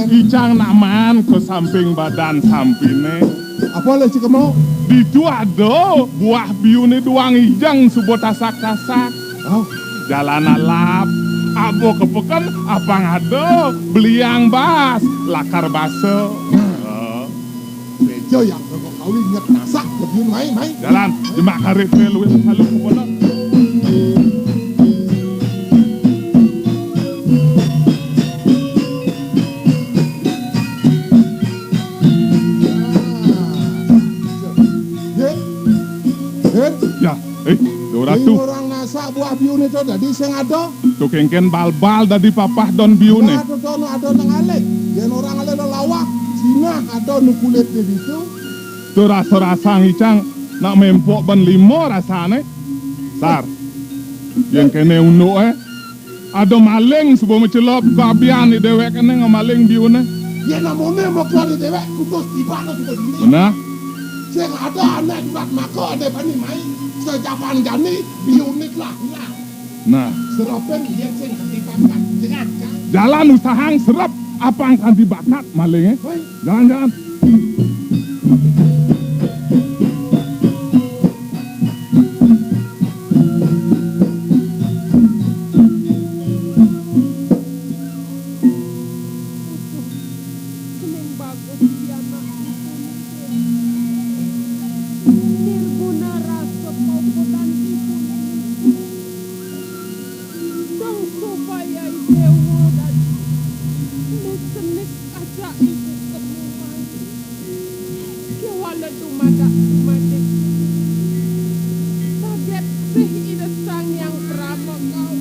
Icang nak maan ke samping badan sampine. Apa le cikemo? Ditu ada buah biune duang ijang suba tasak-tasak. Oh. Jalan alap, abo ke peken apang ada beliang bas lakar basa. Nah. Bejo yang kau kawin inget masak, lebih mai, mai. Jalan, jemak karit le luwih salu kepala. Ye? Ye? Ya, eh, Dora tu. Orang masak buah biune to dadi sing ada. Tu kengken bal-bal dadi papah don biune. Ado don ado nang ale. Yen orang ale lelawak, sinah ado nu kulit di situ. Tu rasa-rasa ngicang nak mempok ban lima rasane. Sar. Yen kene unduke, ada maling suba macelop ka abian di dewek kene ngemaling biune. Yen namune mokon di dewek kutus tiba no suba dini. Benar. Sing ada anak jurat mako ada bani mai sejaman jani biune lah. Nah. Nah. Seropen yen sing dibakat jengat kan. Jalan usahang serep apang kan dibakat malinge. Hoi. Jalan, jalan. Kening bagus pianak ipun. Nirguna rasa paukudan ipun. Dong supaya dewa dadi. Necenik aja ibu kemuman. Kewala dumadak dumadik. Saget sih Ida Sang Hyang Prama kau.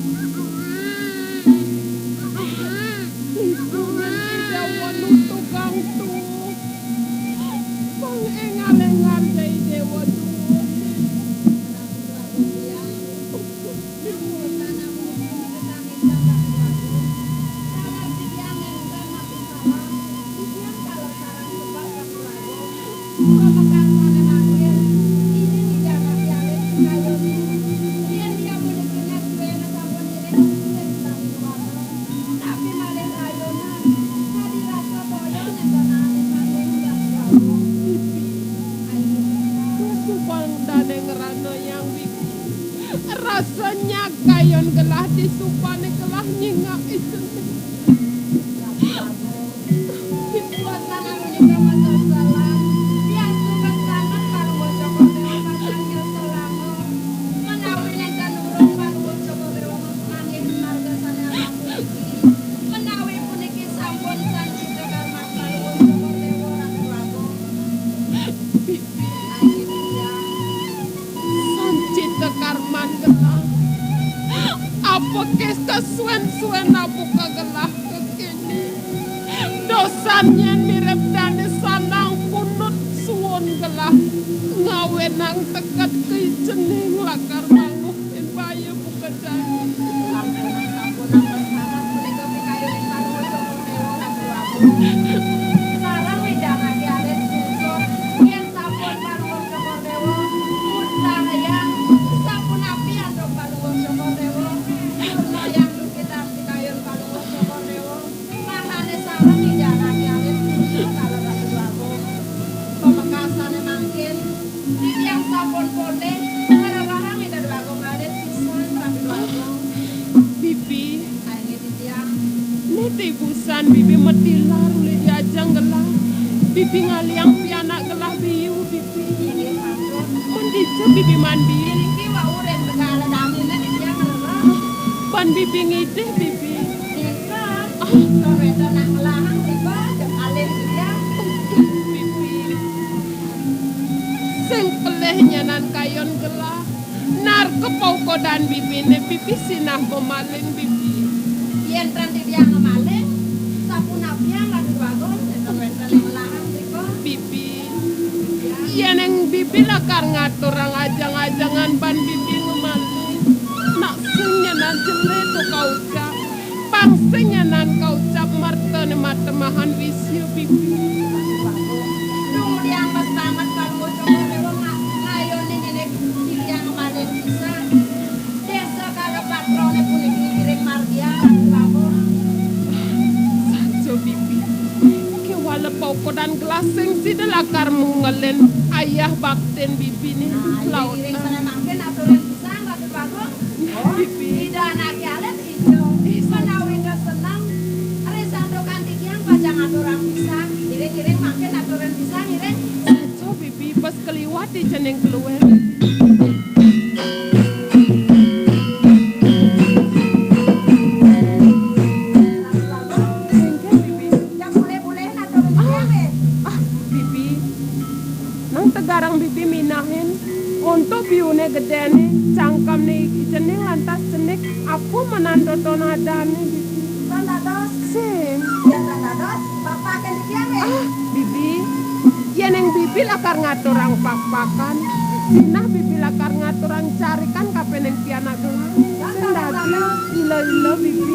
Lingkungan Ida Wanu tugang tu. Pang engal-engal jai dewa duun. Subang dane ngrana yang wiki. Rasanya kayon gelah disubane gelah nyingak ijen. Menawi puniki sampun sanci tekar mas panuwun Joko Dewa Ratu Agung. Sanci tekar man gelah. Apekis kesuwen-suwen abuka gelah kekini. Dosan yen mirip dane sanang pundut suwun gelah. Ngawenang teket keicening lakar manguh ing baya buka jani. Sampun, sampun, Di busan bibi matilar uli di ajeng gelah. Bibi ngaliang pianak gelah biu bibi. Inggih matur. Mun dija bibi maan biu. Niki wau ring begala damina di tiang ngelah. Pan bibi ngidih bibi. Nika. Ah. Ton wénten nak ngelahang nika, cek alih tiang. Aduh, bibi. Sing pelih nyanan kayon gelah. Narka paukodan bibiné, bibi sinah mamaling bibi. Yén tan titiang ngemaling, sapunapiang Ratu Bagong, nénten wénten ing lahan mrika. Bibi. Yéning bibi lakar ngaturang ajeng-ajengan ban bibi ngemaling. Nak sing nyanan jelé to kaucap. Pang sing nyanan kaucap martané matemahan wisia bibi. Duh, diampes banget kalau cuma rewang nak ngayoni nyenek titiang malih pisan. Désa kalepatroné puniki iring margian Ratu Agung. Saja bibi. Kéwala paukodan gelah sing sida lakar mungelin ayah baktin bibiné. Nah, iring-iring sané mangkin aturan pisan Ratu Agung. Nah, bibi. Ida anaké alit Menawi kaseneng, ri santukan titiang pacang aturang pisan. Iring-iring mangkin aturan pisan, iring. Saja, bibi, pas kaliwat di cening keluar. Engké, bibi. Yang boleh-boleh aturang pisan, eh. Ah, bibi. Nang tegarang bibi minahin, onto biuné gedéné, cangkemné iki cening lantas cenik, apa menan toton adané, bibi? Tan dados. Sing. Ya, tan dados, papakin titiang, eh. Ah, bibi, yéning bibi lakar ngaturang pakpakan, sinah bibi lakar ngaturang carikan kapining pianak gelah. Sing dadi, ila-ila, bibi.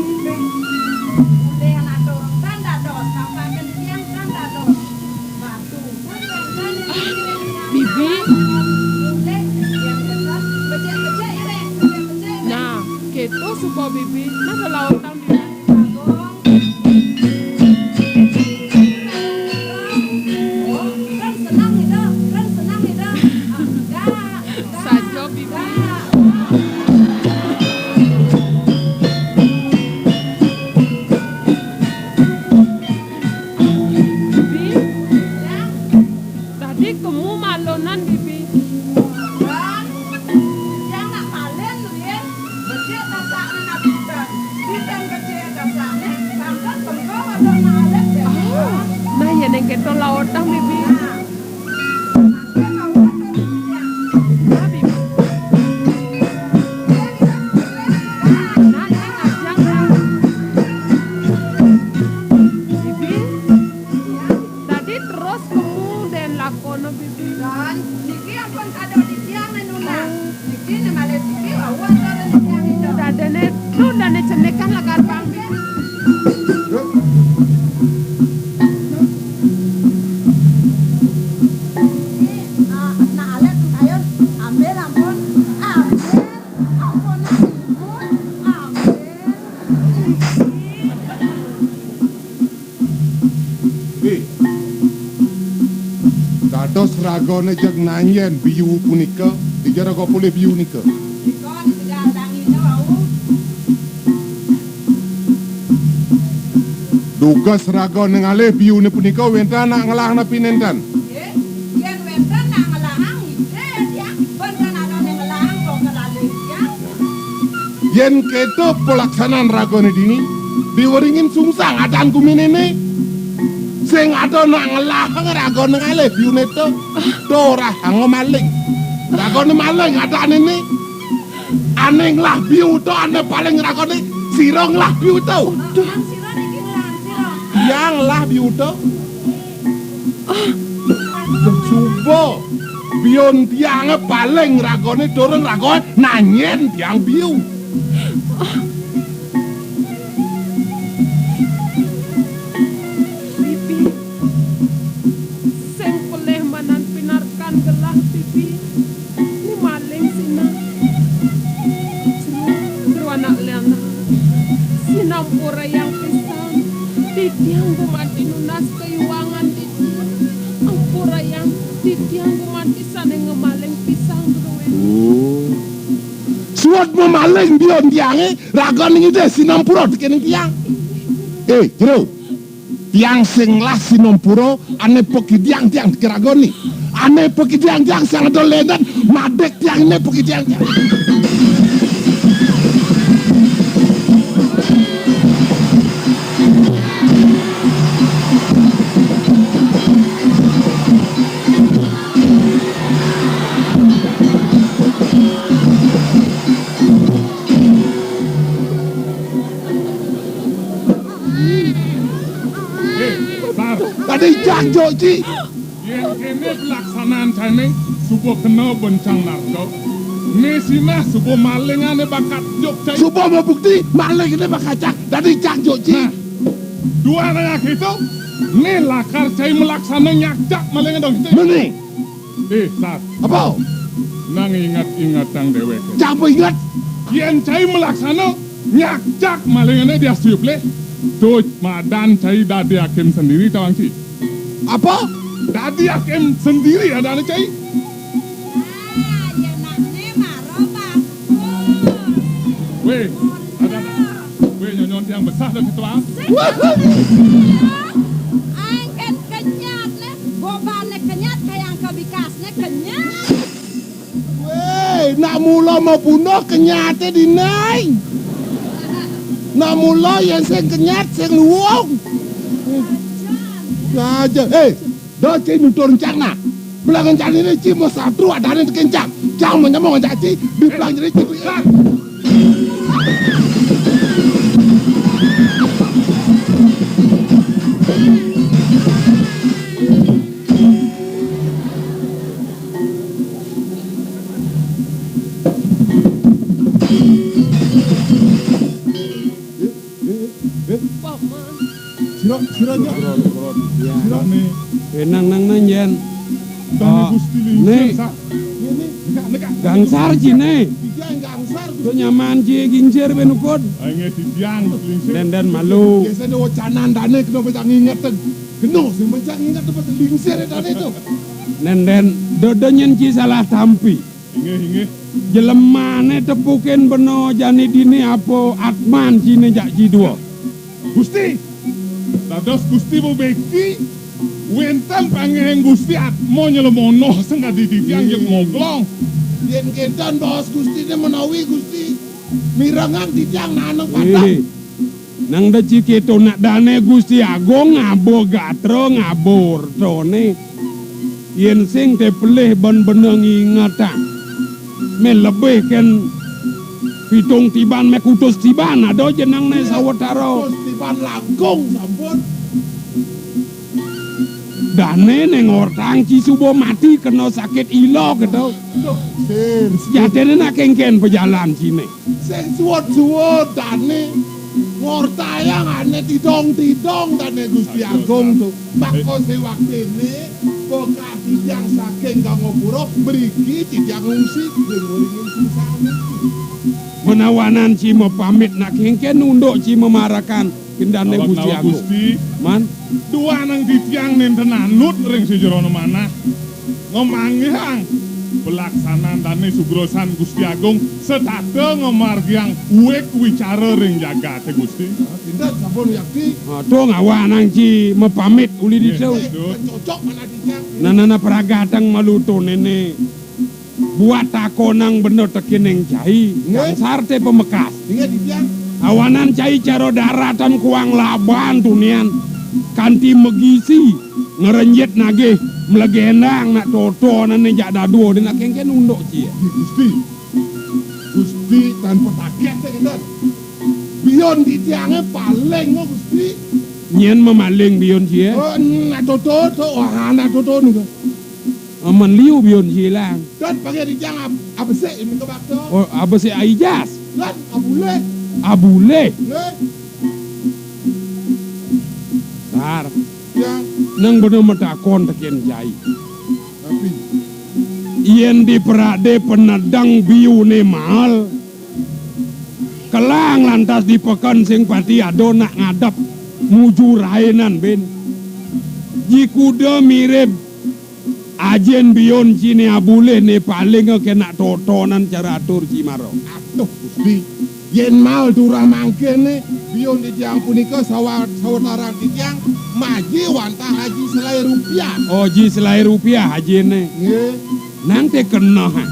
Boleh anak turun, tan dados, papakin titiang, tan dados. Bibi. Nah, kéto suba bibi. Nah, lelautang bibi. Saja bibi. Bibi. Dadi kemu malonan, bibi. Bang, yang nak malin, Lin. Becik dasakné nak bintang. Bintang becik dasakné, sangkan tengkong ada nak alif, ya. Oh, nah, yén kéto lautang, bibi. Nah. Nah, bibi. Nah, sing ajang, nah. Bibi. Dadi terus kemu dén lakona, bibi. Don, niki ampun kado titiang né nunas. Niki né malih siki wau aturang titiang ida. Dadéné, duh, dané cenikan lakar pang, bibi. Niki, ah, nak alit kayun, ambil ampun, ambil ampun, ibu, ambil. Ih. Dados ragané jeg nanyén biu punika, dija raga polih biu nika. Nika di tegal dangina wau. Dugas ragané ngalih biuné punika wénten anak ngelah napi nénten? Nggih, yén wénten anak ngelahang, nggih, tiang. Wénten anaké ngelahang kok kelalih tiang. Yén kéto palaksanan ragané dini, diweringin sungsang adan guminé né. Sing ada nak ngelah ragané ngalih biuné to, to rahanga maling. Ragané maling adané né. Ané ngelah biu to, ané paling ragané sira ngelah biu to. Waduh. Tiang ngelah biu to. Suba biun tiangé paling ragané turun ragané nanyén tiang biu. Bibi, sing pelih manan pinarkan gelah, bibi. Ni maling sinah. Jero, jero anak lianan. Sinampurayang pisan. Titiang gumanti nunas kaiwangan titiang. Ampurayang titiang gumanti sané ngemaling pisang druwé. Oh. Suud mamaling biun tiangé, raga ning idih sinampura tekening tiang. Eh, Jero. Tiang sing ngelah sinampura, ané pakidiang tiang dikiragoni. Ané pakidiang tiang sing ada lendén, madék tiang né pakidiang tiang. Eh, Sar. Tadi jak jok ci. Yén kéné pelaksanaan cainé, suba kena bencang narka. Né sinah suba malingané bakat jok cai. Suba mabukti malingané bakat jak. Tadi jak jok ci. Nah, duaning kéto, né lakar cai malaksana nyakcak malingané dong kéto. Meni. Eh, Sar. Apa? Nang inget-ingetang déwék. Cang apa inget? Yén cai malaksana nyakcak malingané di astuya pelih. Tuh, madan cai dadi hakim sendiri tawang ci. Apa? Dadi hakim sendiri adané cai. Ah, ya nang né mara, Pak. Wéh, ada. Wéh, nyonyon tiang besah dah ketua. Sing. Angkén kenyat né, bobané kenyat, kayang ka bikasné kenyat. Wéh, nak mula mabunuh kenyaté dinaé. Nak mula yén sing kenyat sing luung. Aja, eh, do ci nutur encang nah. Belah encang né ci masatru adané tekén cang. Cang manyama encang ci, di belah encang né ci. Sira, sira, Nyak. Sira né. Eh, nang, nang, nang, yén. Tangé. Oh, Gusti né. Lingsir, Sar. Ngéné. Negak, negak. Gangsar ciné. Titiang gangsar, Gusti. Tuh nyaman ci gingsir ben ukut. Ayo, nggih, titiang, Gusti Lingsir. Dén, dén, malu. Biasané wacanan dané kena pacang ngingetin. Kena sing pacang nginget tempat lingsir dané to. Dén, dén, dodo nyén ci salah tampi. Inggih, inggih. Jelemané tepukin bena jani dini apa atman ciné jak ci dua. Gusti, dados Gusti bebeki, wénten pangéhing Gusti atma nylemonoh sing kadi titiang jeg moglong. Yén kénten baos Gustiné menawi Gusti mirengang titiang naneng padang. Eh, nang da ci kéto nak dané Gusti Agung ngaba gatra ngaba ortané. Yén sing té pelih ben bena ngingetang. Mé lebih kén pitung tiban, mé kutus tiban ada jenengné sawetara. Kutus tiban langkung sampun. Dané né ngortang ci suba mati kena sakit ila kéto. Duh, sir. Jatiné nak kénkén pajalan ciné. Sing suud-suud dané ngortayang ané tidong-tidong dané Gusti Agung to. Maka sewaktiné bakal titiang saking Gangapura mriki titiang ngungsi ring uringing sungsang niki. Menawanan ci mapamit nak kénkén unduk ci mamarakan kendané Gusti Agung. Gusti. Man. Duaning titiang nénten anut ring sajeroning manah. Ngamanggihang pelaksanaan dané sugrosan Gusti Agung setata ngamargiang wik wicara ring jagaté Gusti. Indah sampun yakti. Aduh ngawanang ci mapamit uli ditu. Nggih, Gusti. Cocok mana titiang. Nanana pragatang malu to néné. Buat takonang bena tekening cai, nggih. Gangsar té pamekas. Inggih, titiang. Awanan cai cara daratan kuang laban tunian kanti magisi ngrenjit nagih mlegendang nak totonané jak dadua dina kénkén unduk ci. Nggih, Gusti. Gusti tan patakéh té kénten. Biun titiangé paling, oh, Gusti. Nyén mamaling biun cié? Oh, nak toto, to, wah, nak toto nika. Aman liu biun cié lang. Dan pakai di jang ab-, abesik ini ke bakto. Oh, abesik aijas. Dan abulih. Abulih. Nggih. Tar. Ya. Nang bena matakon tekén cai. Tapi yén di peradé penedeng biuné mael. Kelang lantas di peken sing pati ada nak ngadep muju rainan bin. Jikuda mirib ajin biun ciné abulih né paling kénak totonan cara atur cimara. Aduh, Gusti. Yén mal turah mangkéné, biyun titiang punika sawa-, sawatara titiang maji wantah Aji Selaé Rupiah. Oh, Aji Selaé Rupiah ajiné. Nggih. Nang té keneh, ha.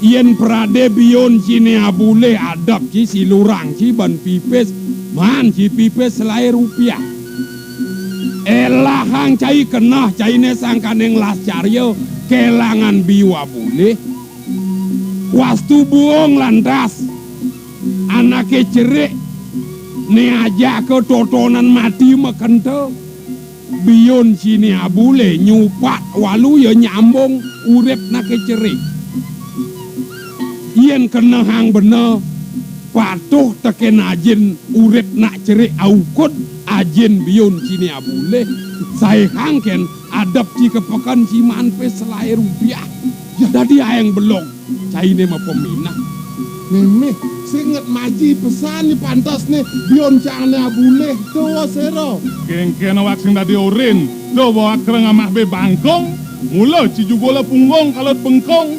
Yén pradé biyun ciné abulih adep ci, silurang ci ban pipis, maan ci pipis Selaé Rupiah. Élahang cai keneh, cainé sangkaning las carya, kélangan biyu abulih. Wastu buung lantas, anaké cerik, né ajaka totonan mati makenta. Biyun ciné abulih nyupat walu ya nyambung urip naké cerik. Yén kenehang bena, patuh tekén ajin urip nak cerik aukud ajin biyun ciné abulih, saihang kén adep ci ka peken ci maan pis Selaé Rupiah. Ya. Dadi aéng belog cainé mapaminah. Mémé, sing nget maji pesan ni pantes ni biyun cangné abulih to séra. Kénkén awak sing dadi orin, to bawa kereng amah bé bangkong, mula ci jugula punggung kalut bengkong.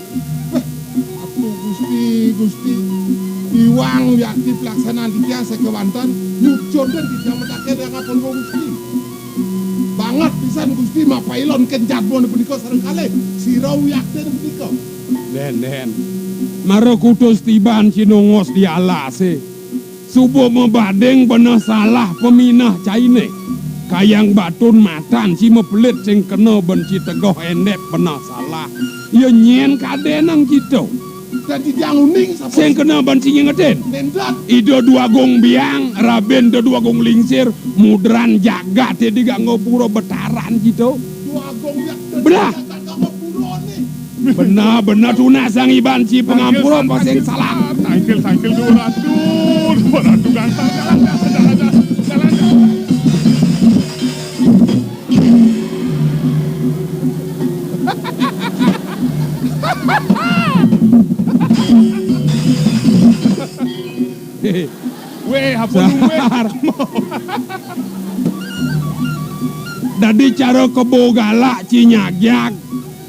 Aduh, Gusti, Gusti. Iwang yakti pelaksanaan titiang sakéwanten, nyucudin titiang mataken ring aturipun Gusti. Banget pisan Gusti mapailon kén jadmon punika sareng kalih sira yaktin punika. Dén, dén. Mara kutus tiban cinungos di alasé. Suba mabading beneh salah paminah cainé. Kayang batun matan ci mapelit sing kena ben ci tegoh endep beneh salah. Ya nyén kadénang kita. Dadi jang uning sapa sing kena ban sing ngingetin? Nénten. Ida Dwagung Biang, Rabin Ida Dwagung Lingsir, mudran jagat di Gangapura betaran gitu. Dwagung Biang. Belah. Jagat Gangapura ni. Benar, benar tunas sang iban ci pangampura apa sing salah. Tangkil, tangkil, dua ratus, dua ratus ganteng, jalan, jalan, jalan, jalan, jalan. Wéh, apa duit? Sar. Dadi cara kebo galak ci nyagiag,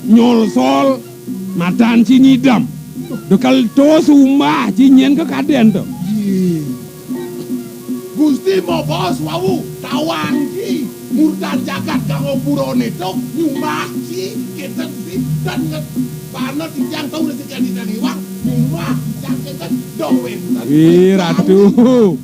nyolsol, matan ci nyidem. Dekel to sumbah ci nyén ka kadén to. Yé. Gusti mabaos wau, tawang ci, murdan jagat Gangapura néto, nyumbah ci, kéten ci, dan nget, bana titiang tau rezeki adi dan iwang, nyumbah titiang kéten, dong wénten. Ih, Ratu.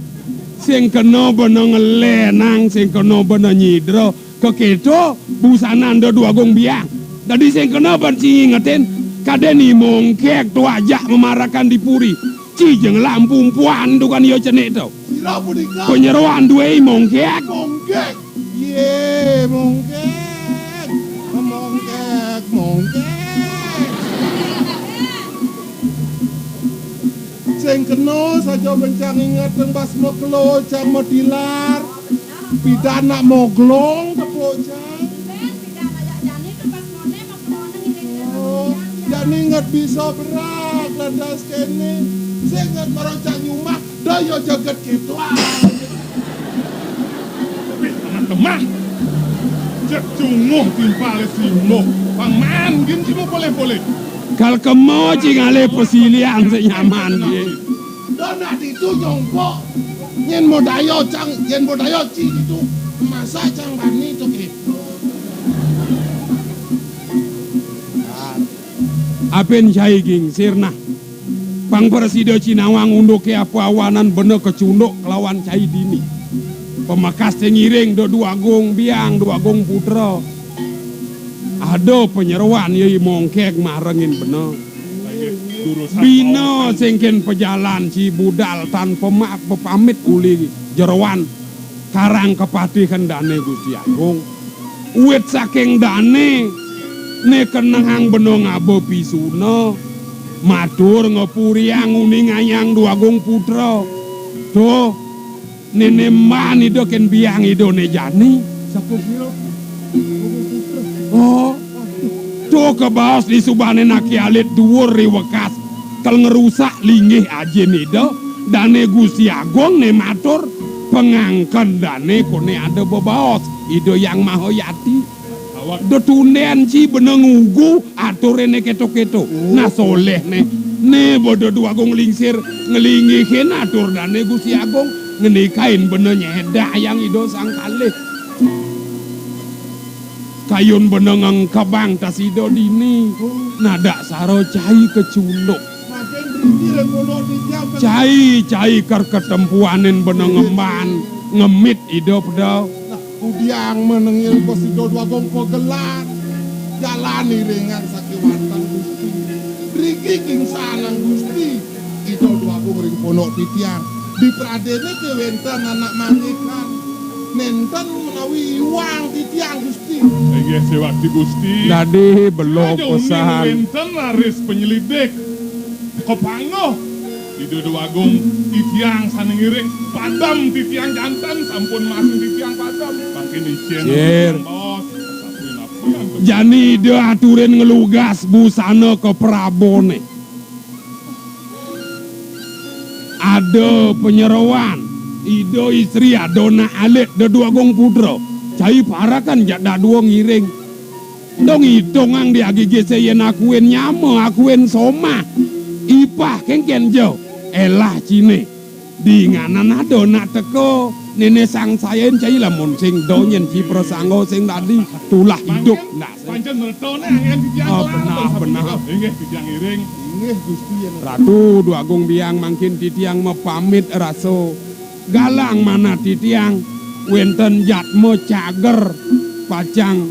Sing kena bena ngelénang, sing kena bena nyidra, Kekéto busanan Ida Dwagung Biang. Dadi sing kena ban ci ngingetin, kadén I Mongkég to ajak mamarakan di puri. Ci ja ngelah empu-empuan dukan iya cenik to. Sira punika? Panyeroan duwé I Mongkég. Mongkég. Yé, Mongkég. Mongkég, Mongkég. Sing kena saja bencang inget teng bas makelo cang matilar. Pidan nak moglong tepuk cang. Oh, jani inget bisa berak lantas kene. Sing inget mara cang nyumah, daya jagat kita. Wih, amat lemah. Cek cunguh timpal simbuh. Pang man gin cuma boleh-boleh. Kal kemo ci ngalih pasilian sing nyaman, ye. Don ati tu nyongkok. Yen modaya cang, yen modaya ci itu. Masa cang bani tu gitu. Apin cai gingsir nah. Pang prasida cinawang unduké apa awanan bena kacunduk kelawan cai dini. Pamekas té ngiring Ida Dwagung Biang, Dwagung Putra. Ada panyeroan ya I Mongkég marengin bena. Bina sing kén pajalan ci budal tan pema-, pepamit uli jeroan. Karang kapatihan dané Gusti Agung. Wit saking dané né kenehang bena ngaba pisuna. Matur ngapuriang uningayang Dwagung Putra. Tuh, néné man ida kén biang idané jani. Sapa kira? Oh. Tuh kabaos di subané naki alit duur ri wekas. Kal ngrusak linggih ajin ida, dané Gusti Agung né matur, pangangken dané koné ada bebaos, Ida Hyang Mahayati. Awak. Da tundén ci bena ngugu, aturéné kéto-kéto. Oh. Nah, soléh né. Né bada Déwa Agung Lingsir nglinggihin atur dané Gusti Agung, ngenikain bena nyedayang Ida Sang Kalih. Kayun bena ngengkebang tas Ida dini, nadaksara cai kacunduk. Cai, cai ker ketempuanin bena ngemban, ngemit Ida peda. Nah, kudiang menengil Gusti Déwa Agung pagelar. Jalan iringan sakéwanten Gusti. Riki kingsanang Gusti. Ida Déwa Agung ring pondok titiang. Di pradéné ké wénten anak mandikan. Nénten menawi iwang titiang Gusti. Inggih, siwakti Gusti. Dadi belog. Saja uning usahan. Wénten raris penyelidik. Kapanggih Ida Déwa Agung, titiang sané ngiring, padem titiang janten, sampun masem titiang padem. Mangkin icén. Cir. Titiang baos, sapunapi antuk. Jani Ida aturin nglugas busana ka praboné. Ada panyeroan, Ida istri, ada nak alit, Déwa Agung Putra. Cai parekan jak dadua ngiring. Dong itungang di agigis yén akuin nyama, akuin somah. Ipah kéngkén ja, élah ciné. Dinganan ada nak teka, néné sangsayain cai lamun sing da nyén ci prasangga sing dadi tulah idup. Nah, sing. Pancén merta né anggén titiang. Ah, kelar, benah, terus benah. Inggih, titiang iring. Inggih, Gusti, yén. Ratu Déwa Agung Biang, mangkin titiang mapamit rasa. Galang manah titiang, wénten jatma cager pacang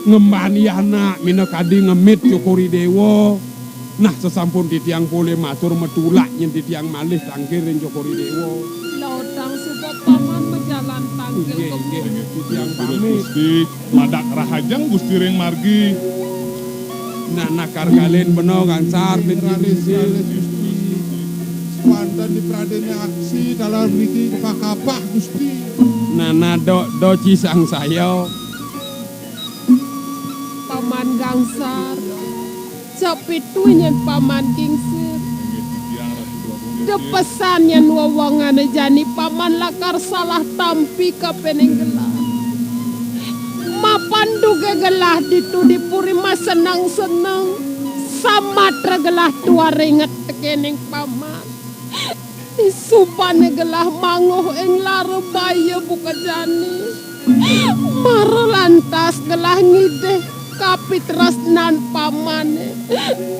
ngembani anak minakadi ngemit Cokor I Déwa. Nah, sasampun titiang polih matur matulak nyén titiang malih tangkil ring Cokor I Déwa. Lautang suba paman majalan tangkil. Inggih, inggih, titiang pamit. Gusti, madak rahajeng Gusti ring margi. Nah, nakar kalin bena gangsar, raris, raris, Gusti. Wénten di pradéné aksi taler mriki kapah-kapah, Gusti. Nah, nah, do, do ci sangsaya. Paman gangsar. Sapitu nyén paman kingsir. Depesan nyén wewengéné jani paman lakar salah tampi kapining gelah. Mapan duga gelah ditu di puri maseneng-seneng. Samatra gelah tuah ringet tekéning paman. Disubana gelah manguh ing lara baya buka jani. Mara lantas gelah ngidih kapitresnan pamané,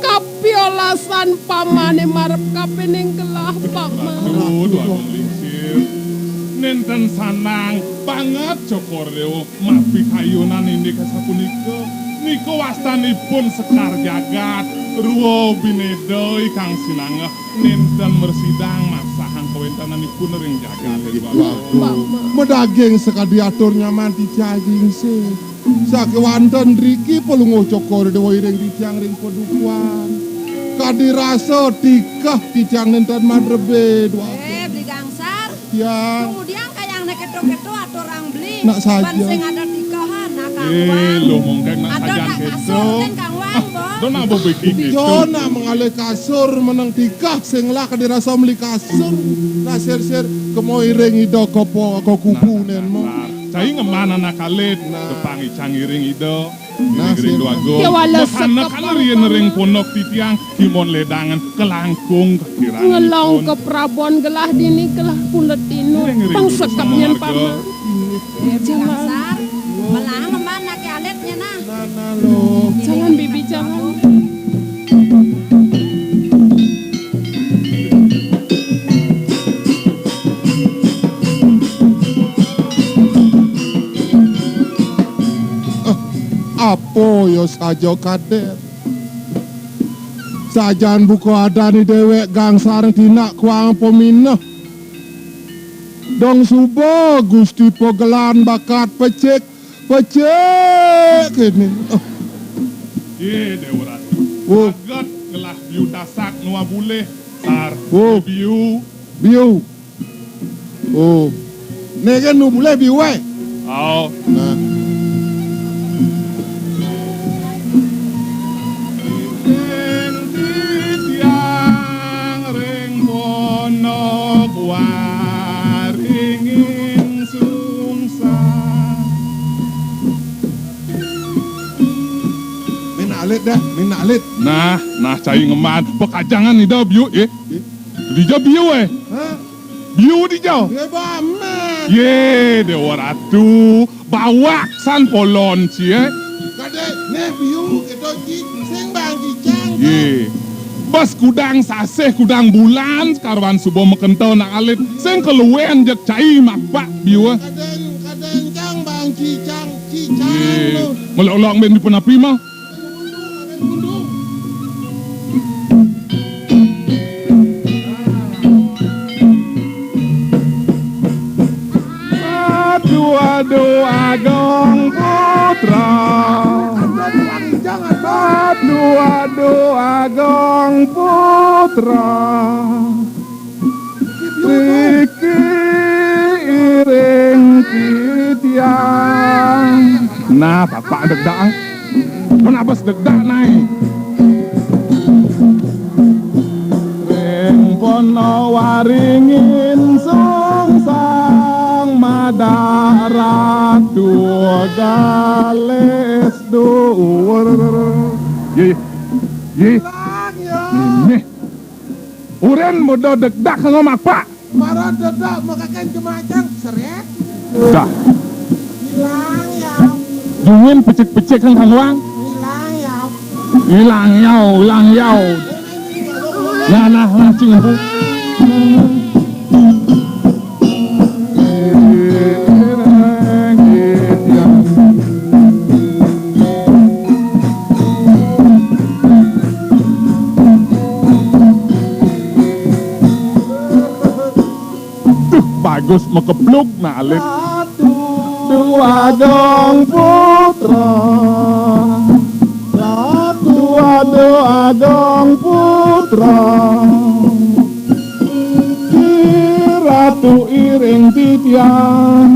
kapiolasan pamané marep kapining gelah paman. Aduh, Déwa Agung Lingsir. Nénten sanang banget Cokor Déwa. Mapikayunan indik sapunika, nika wastanipun Sekar Jagat, Rwa Bineda ikang sinanggeh, nénten mresidang masahang kawéntenanipun ring jagat. Inggih, Déwa Agung. Madaging sakadi atur nyaman titiang gingsir. Sakéwanten riki Palungguh Cokor Déwa iring titiang ring padukuhan. Kadi rasa tikeh titiang nénten madrebé, Déwa Agung. Eh, Bli Gangsar. Tiang. Kemudian kayang nak keto-keto aturang beli. Nak saja. Ban sing ada tikehan, nak. Eh, kangwang. Lo mungkin nak ada saja nak keto. Kasur, kan kangwang, ah, bo. Do nak bebeki keto. Do nak mengalih kasur, meneng tikeh, sing lah kadi rasa meli kasur. Nak sir-sir, kemo iring ida ke po, ke kubu. Nah, nen mo. Nah, nah. Cai ngeman anak alit, nah. Tepang icang iring ida. Nah, iring sing. Déwa Agung. Kéwala. Mekana sekep kana riin ring pondok titiang, kimon ledangan, kelangkung, kekirangan. Ngelong ipun. Keprabon gelah dini, gelah pundetinu. Iring, iring, pang iring, sekep nyen, keluarga. Paman. Jalan. Dasar, melang ngemban aké alitnya, nah. Nah, nah, lo. Jalan, Bibi, jalan. Eh, apa ya saja kadén. Sajan buka adani déwék gangsar tinak kuang peminah. Dong suba Gusti Pagelan bakat pecik, pecik ini. Oh. Yé, Déwa Ratu. Oh. Aget gelah biu tasak nua bulih, sar. Oh. Biu. Biu. Oh. Né kan nu bulih biu waé. Oh. Nah. Ing titiang ring pondok waringin sungsang. Mén alé Dah, minaklit. Nah, nah, cai ngemban. Pekajangan ida biu, eh. Dija biu, eh. Hah? Biu dija. Ye, ba, meh. Ye, Dewa Ratu. Bawak san polon ci, eh. Kadek, neh biu, kita ci, sing bang cicang. Ye. Bas kudang saseh, kudang bulan, sekarwan suba makenta nak alit. Sing keluen jak cai makpak biu, eh. Kadek, kadek, cang bang cicang, cicang. Ye. Melok-lok ben di penapi mah. Aduh, aduh, Agong Putra. Aduh, aduh, Agong Putra. Riki iring titiang. Nah, bapak degdak, ah. Kenapa sedegdak, nai? Ring pono waringin sungsang madak ratu galis duur. Ye, ye. Ini. Uren muda degdak ngomak pak. Para dedak makakan jemajang seret. Dah. Hilang ya. Dingin pecik-pecik kan kang wang. Hilang ya. Hilang yau, hilang yau. Nah, nah, nah, cing aku. Tuh, bagus makeplug nak alit. Ratu Agong Putra. Ratu Agong Putra. Ki Ratu iring titiang.